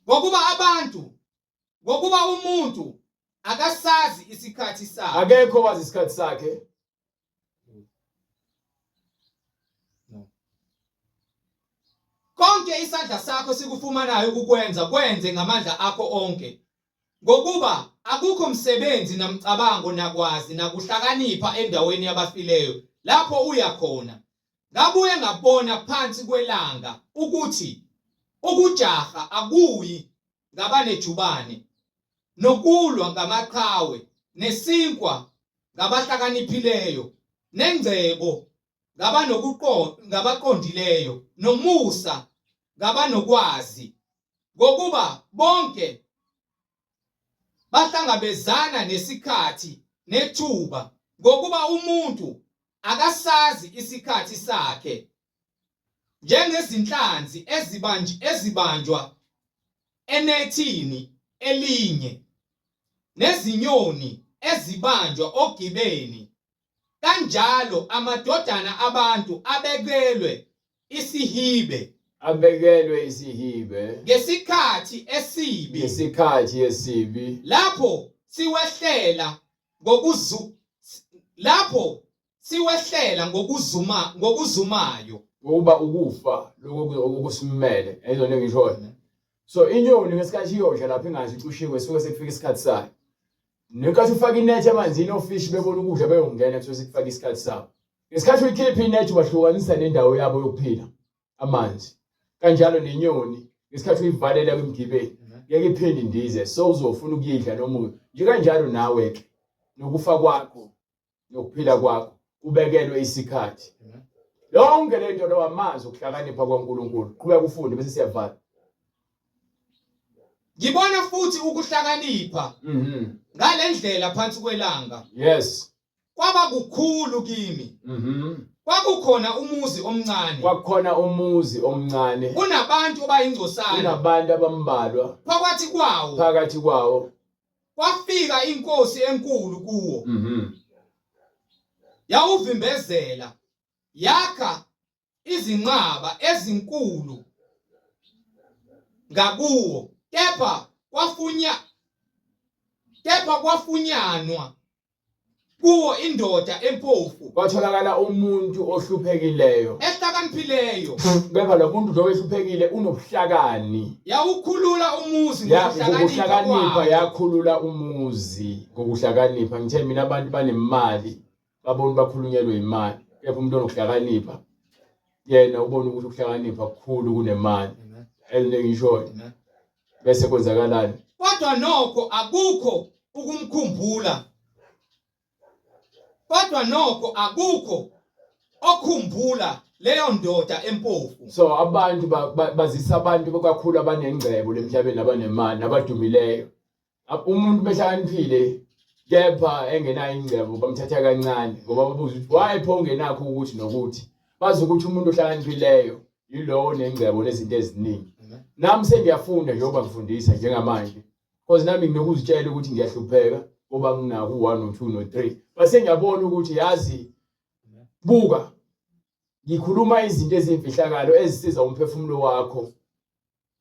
ngokuba abantu ngokuba umuntu akasazi isikhathi sakhe akekho wazi isikhathi sakhe konke isandla sakho sikufumanayo ukukwenza kwenze ngamandla akho onke Ngokuba akukho msebenzi namcabango nakwazi nakuhlakanipha endaweni yabafileyo lapho uya khona. Ngabuye ngabona phansi kwelanga ukuthi ukujaha akuyi ngabanejubane, nokulwa ngamaqhawe, nesinkwa ngabahlakaniphileyo, nengcebo ngabaqondileyo, nomusa ngabanokwazi. Ngokuba bonke bahlangabezana nesikhathi nethuba, ngokuba umuntu akasazi isikhathi sakhe. Njengezinhlanzi ezibanjwa enethini elinye, nezinyoni ezibanjwa ogibeni, Kanjalo amadodana abantu abekelwe isihibe. Abekelwe isihibe. Ngesikhathi esibi. Ngesikhathi esibi. Lapho siwehlela ngokuzu lapho siwehlela ngokuzuma ngokuzumayo. Ngokuba ukufa lokho okusimele ayizona engishoyo. So inyoni ngesikhathi iyodla lapha ingazi icushiwe suke sekufika isikhathi sayo. Nenkathi ufaka inethi emanzini ofishi bebona ukudla beyongena kusuke sekufaka isikhathi sabo. Ngesikhathi uyikhipha inethi wahlukanisa nendawo yabo yokuphila, amanzi. Kanjalo nenyoni ngesikhathi uyivalela kwimgibeli. Ngeke iphinde indize, so uzofuna ukuyidla noma nje kanjalo nawe ke nokufa kwakho nokuphila kwakho kubekelwe isikhathi. Yonke le nto lawa amazwi okuhlakanipha kwaNkulunkulu. Qhubeka ufunde bese siyavala. Ngibona futhi ukuhlakanipha ngalendlela phansi kwelanga. Yes. Kwaba kukhulu kimi. Kwakukhona umuzi omncane. Kwakukhona umuzi omncane. Kunabantu abayingcosana. Kunabantu abambalwa. Phakathi kwawo. Phakathi kwawo. Kwafika inkosi enkulu kuwo. Yawuvimbezela yakha izinqaba ezinkulu ngakuwo kepha kwafunya kepha kwafunyanwa kuwo indoda empofu Kwatholakala umuntu ohluphekileyo. Ehlakaniphileyo. Kepha lo muntu lo ehluphekile unobuhlakani. Yawukhulula umuzi ngokuhlakanipha, yakhulula umuzi ngokuhlakanipha. Ngithe mina abantu banemali babona bakhulunyelwe imali, kepha umuntu onokuhlakanipha yena ubona ukuthi ukuhlakanipha kukhulu kunemali. Elinengishoyo. Bese kwenzakalani? Kodwa nokho akukho ukumkhumbula. Kodwa nokho akukho okhumbula leyo ndoda empofu. So abantu bazisa abantu kakhulu abanengcebo lemhlabeni nabanemali nabadumileyo. Umuntu behlakaniphile kepha engenayo ingcebo bamthatha kancane ngoba babuza ukuthi why pho ungenakho ukuthi nokuthi. Bazi ukuthi umuntu ohlakaniphileyo yilowo onengcebo nezinto eziningi. Nami sengiyafunda njengoba ngifundisa njengamanje. Because nami nginokuzitshela ukuthi ngiyahlupheka ngoba nginako u-1 no-2 no-3. Base ngiyabona ukuthi yazi buka ngikhuluma izinto eziyimfihlakalo ezisiza umphefumulo wakho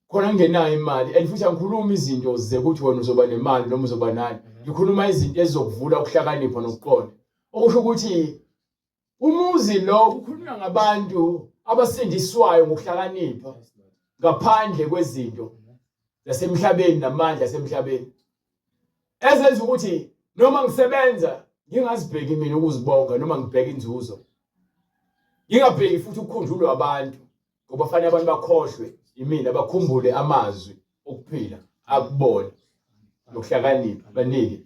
khona ngingenayo imali and futhi angikhulumi izinto zekuthi wena uzoba nemali noma uzoba nani ngikhuluma izinto ezizokuvula ukuhlakanipha nokuqonda okusho ukuthi umuzi lo kukhulunywa ngabantu abasindiswayo ngokuhlakanipha ngaphandle kwezinto zasemhlabeni namandla asemhlabeni ezenza ukuthi noma ngisebenza ngingazibheki mina ukuzibonga noma ngibheke inzuzo ngingabheki futhi ukukhunjulwa abantu ngoba fanele abantu bakhohlwe imina bakhumbule amazwi okuphila akubona nokuhlakanipha banike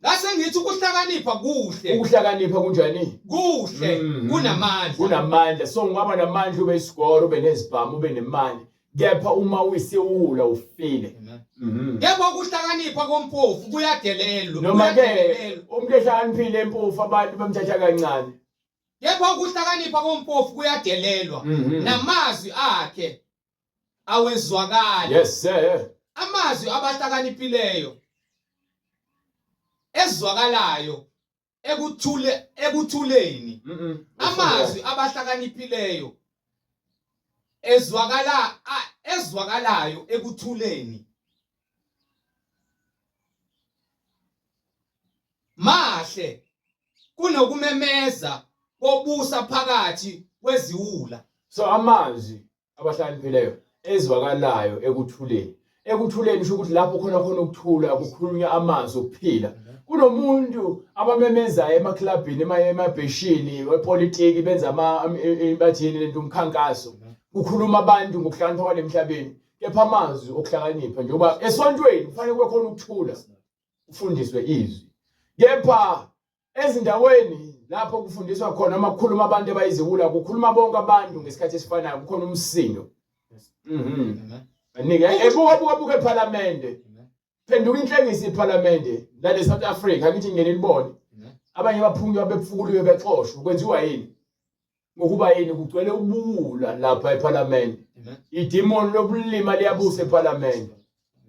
Ngase ngithi ukuhlakanipha kuhle. Ukuhlakanipha kunjani? Kuhle kunamandla. Kunamandla. So ungaba namandla ube isigoro ube nezibhamu ube nemali. Kepha uma uyisiwula ufile. Kepha ukuhlakanipha kompofu kuyadelelwa. Noma ke umuntu ehlakaniphile empofu abantu bamthatha kancane. Kepha ukuhlakanipha kompofu kuyadelelwa namazwi akhe awezwakali. Yes sir. Amazwi abahlakaniphileyo ezwakalayo ekuthule ekuthuleni. Amazwi abahlakaniphileyo ezwakala ezwakalayo ekuthuleni. Mahle kunokumemeza kobusa phakathi kweziwula. So amazwi abahlakaniphileyo ezwakalayo ekuthuleni. Ekuthuleni usho ukuthi lapho khona khona ukuthula kukhulunywa amazwi okuphila. Kunomuntu abamemezayo emaklabhini, emabheshini, epolitiki benza ama bathini lento umkhankaso. Kukhuluma abantu ngokuhlakanipha kwalemhlabeni. Kepha amazwi okuhlakanipha njengoba esontweni kufanele kube khona ukuthula. Ufundiswe izwi. Kepha Ezindaweni lapho kufundiswa khona noma kukhuluma abantu abayiziwula kukhuluma bonke abantu ngesikhathi esifanayo kukhona umsindo. Baningi ebuka buka buka ePhalamende. Phenduka inhlekisa iPhalamende lale South Africa ngithi ngene nibone. Abanye baphunywa bepfukuliwe bexoshwa kwenziwa yini? Ngokuba yini kugcwele ubuwula lapha ePhalamende. Idemon lobulima liyabusa ePhalamende.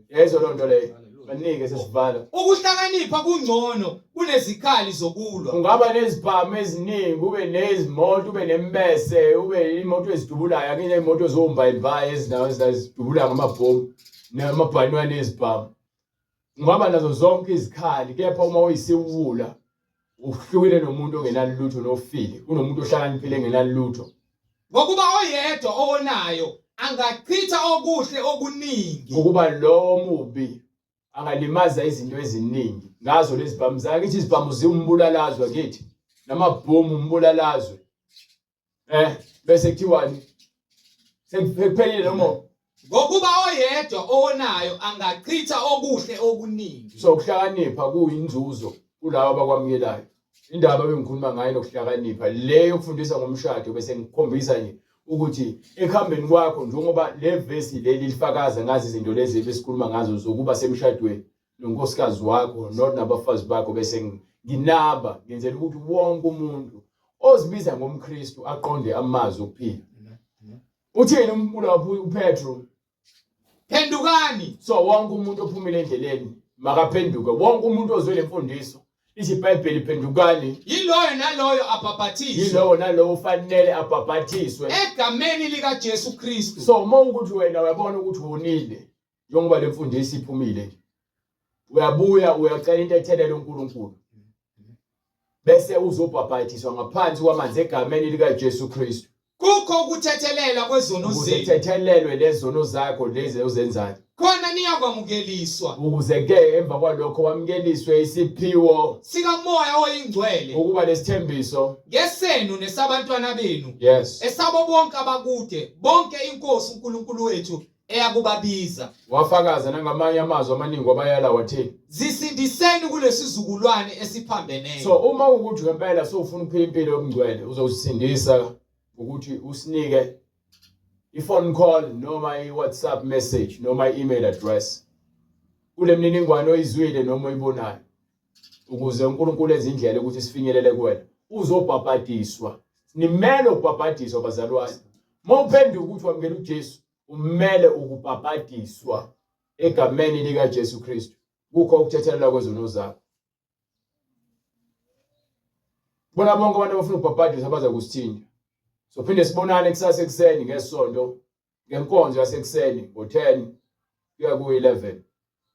Yayizwa loo nto leyo. Banike sesivala. Ukuhlakanipha kungcono kunezikhali zokulwa. Ungaba nezibhamu eziningi, ube nezimoto, ube nembese, ube imoto ezidubulayo, akine imoto zombayimbayi ezinawo ezidubula ngamabhomu namabhanwane ezibhamu. Ungaba nazo zonke izikhali kepha uma uyisiwula uhlukile nomuntu ongenalutho nofile kunomuntu ohlakaniphile engenalutho. Ngokuba oyedwa owonayo angachitha okuhle okuningi. Ngokuba lowo omubi angalimaza izinto eziningi ngazo lezi bhamu zakhe. Ithi izibhamu ziwumbulalazwe akithi namabhomu umbulalazwe. Eh bese kuthiwani? Sekuphelile noma? Ngokuba oyedwa owonayo angachitha okuhle okuningi. So ukuhlakanipha kuyinzuzo kulabo abakwamukelayo. Indaba ebengikhuluma ngayo nokuhlakanipha le yokufundisa ngomshado bese ngikukhombisa nje ukuthi ekuhambeni kwakho njengoba le vesi leli lifakaza ngazi izinto lezi ebesikhuluma ngazo zokuba semshadweni nonkosikazi wakho not nabafazi bakho bese nginaba ngenzela ukuthi wonke umuntu ozibiza ngomKristu aqonde amazwi okuphila. Uthini umlaphi uPetru? Phendukani. So wonke umuntu ophumile endleleni makaphenduke. Wonke umuntu ozwe lemfundiso lithi iBhayibheli phendukani. Yiloyo naloyo abhabhathiswe. Yilowo nalowo ufanele abhabhathiswe egameni likaJesu Kristu. So uma ukuthi wena uyabona ukuthi wonile njengoba lemfundiso iphumile nje uyabuya uyacela intethelelo uNkulunkulu bese uzobhabhathiswa ngaphansi kwamanzi egameni likaJesu Kristu. Kukho ukuthethelela kwezono ukuze zenu, thethelelwe lezono zakho lezi ozenzayo khona niyakwamukeliswa ukuze ke emva kwalokho wamukeliswe isiphiwo sikaMoya oyiNgcwele ukuba lesithembiso ngesenu nesabantwana benu, yes esabo bonke abakude, bonke iNkosi uNkulunkulu wethu eyakubabiza. Wafakaza nangamanye amazwi amaningi wabayala wathi, Zisindiseni kulesizukulwane esiphambeneyo. So uma ukuthi ngempela sowufuna ukuphila impilo yobungcwele uzosindisa ngokuthi usinike i-phone call noma i-WhatsApp message noma i-email address kule mininingwane oyizwile noma oyibonayo ukuze uNkulunkulu enze indlela ukuthi sifinyelele kuwena uzobhabhadiswa nimele ukubhabhadiswa bazalwane uma uphenduka ukuthi wamukela uJesu umele ukubhabhadiswa egameni likaJesu Kristu kukho ukuthethelelwa kwezono zakho bona bonke abantu abafuna ukubhabhadiswa baza kusithinta sophinde sibonane kusasa ekuseni ngesonto ngenkonzo yasekuseni ngo-10 kuya ku-11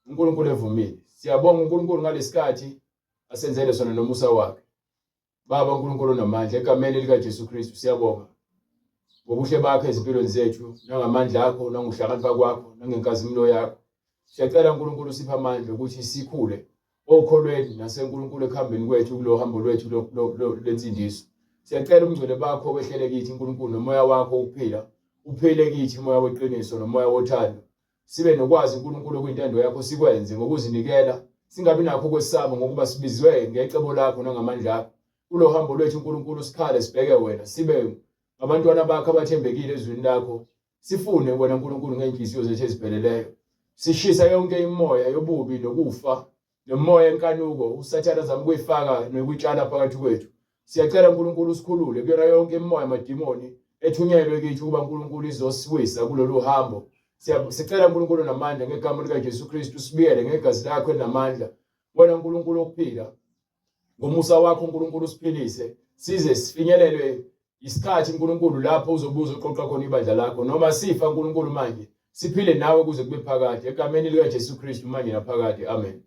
uNkulunkulu evumile siyabonga uNkulunkulu ngalesikhathi asenzele sona nomusa wakhe Baba uNkulunkulu onamandla, egameni likaJesu Kristu siyabonga ngobuhle bakho ezimpilweni zethu nangamandla akho nangokuhlakanipha kwakho nangenkazimulo yakho. Siyacela uNkulunkulu usiphe amandla ukuthi sikhule okholweni naseNkulunkulu ekuhambeni kwethu kulo hambo lwethu lwensindiso. Siyacela ubungcwele bakho wehlele kithi uNkulunkulu nomoya wakho wokuphila uphile kithi umoya weqiniso nomoya wothando sibe nokwazi uNkulunkulu okuyintando yakho sikwenze ngokuzinikela singabi nakho ukwesaba ngokuba sibizwe ngecebo lakho nangamandla akho kulo hambo lwethu uNkulunkulu sikhale sibheke wena sibe ngabantwana bakho abathembekile ezwini lakho sifune wena uNkulunkulu ngeenhliziyo zethu ezipheleleyo sishisa yonke imoya yobubi nokufa nomoya enkanuko uSathane azama ukuyifaka nokuyitshala phakathi kwethu. Siyacela uNkulunkulu usikhulule kuyona yonke imimoya yamadimoni ethunyelwe kithi ukuba uNkulunkulu izosiwisa kulolu hambo. Sicela uNkulunkulu namandla ngegama likaJesu Kristu usibiyele ngegazi lakho elinamandla. Wena uNkulunkulu wokuphila ngomusa wakho uNkulunkulu usiphilise size sifinyelelwe isikhathi uNkulunkulu lapho uzobuza uqoqa khona ibandla lakho noma sifa uNkulunkulu manje siphile nawe kuze kube phakade egameni likaJesu Kristu manje naphakade amen.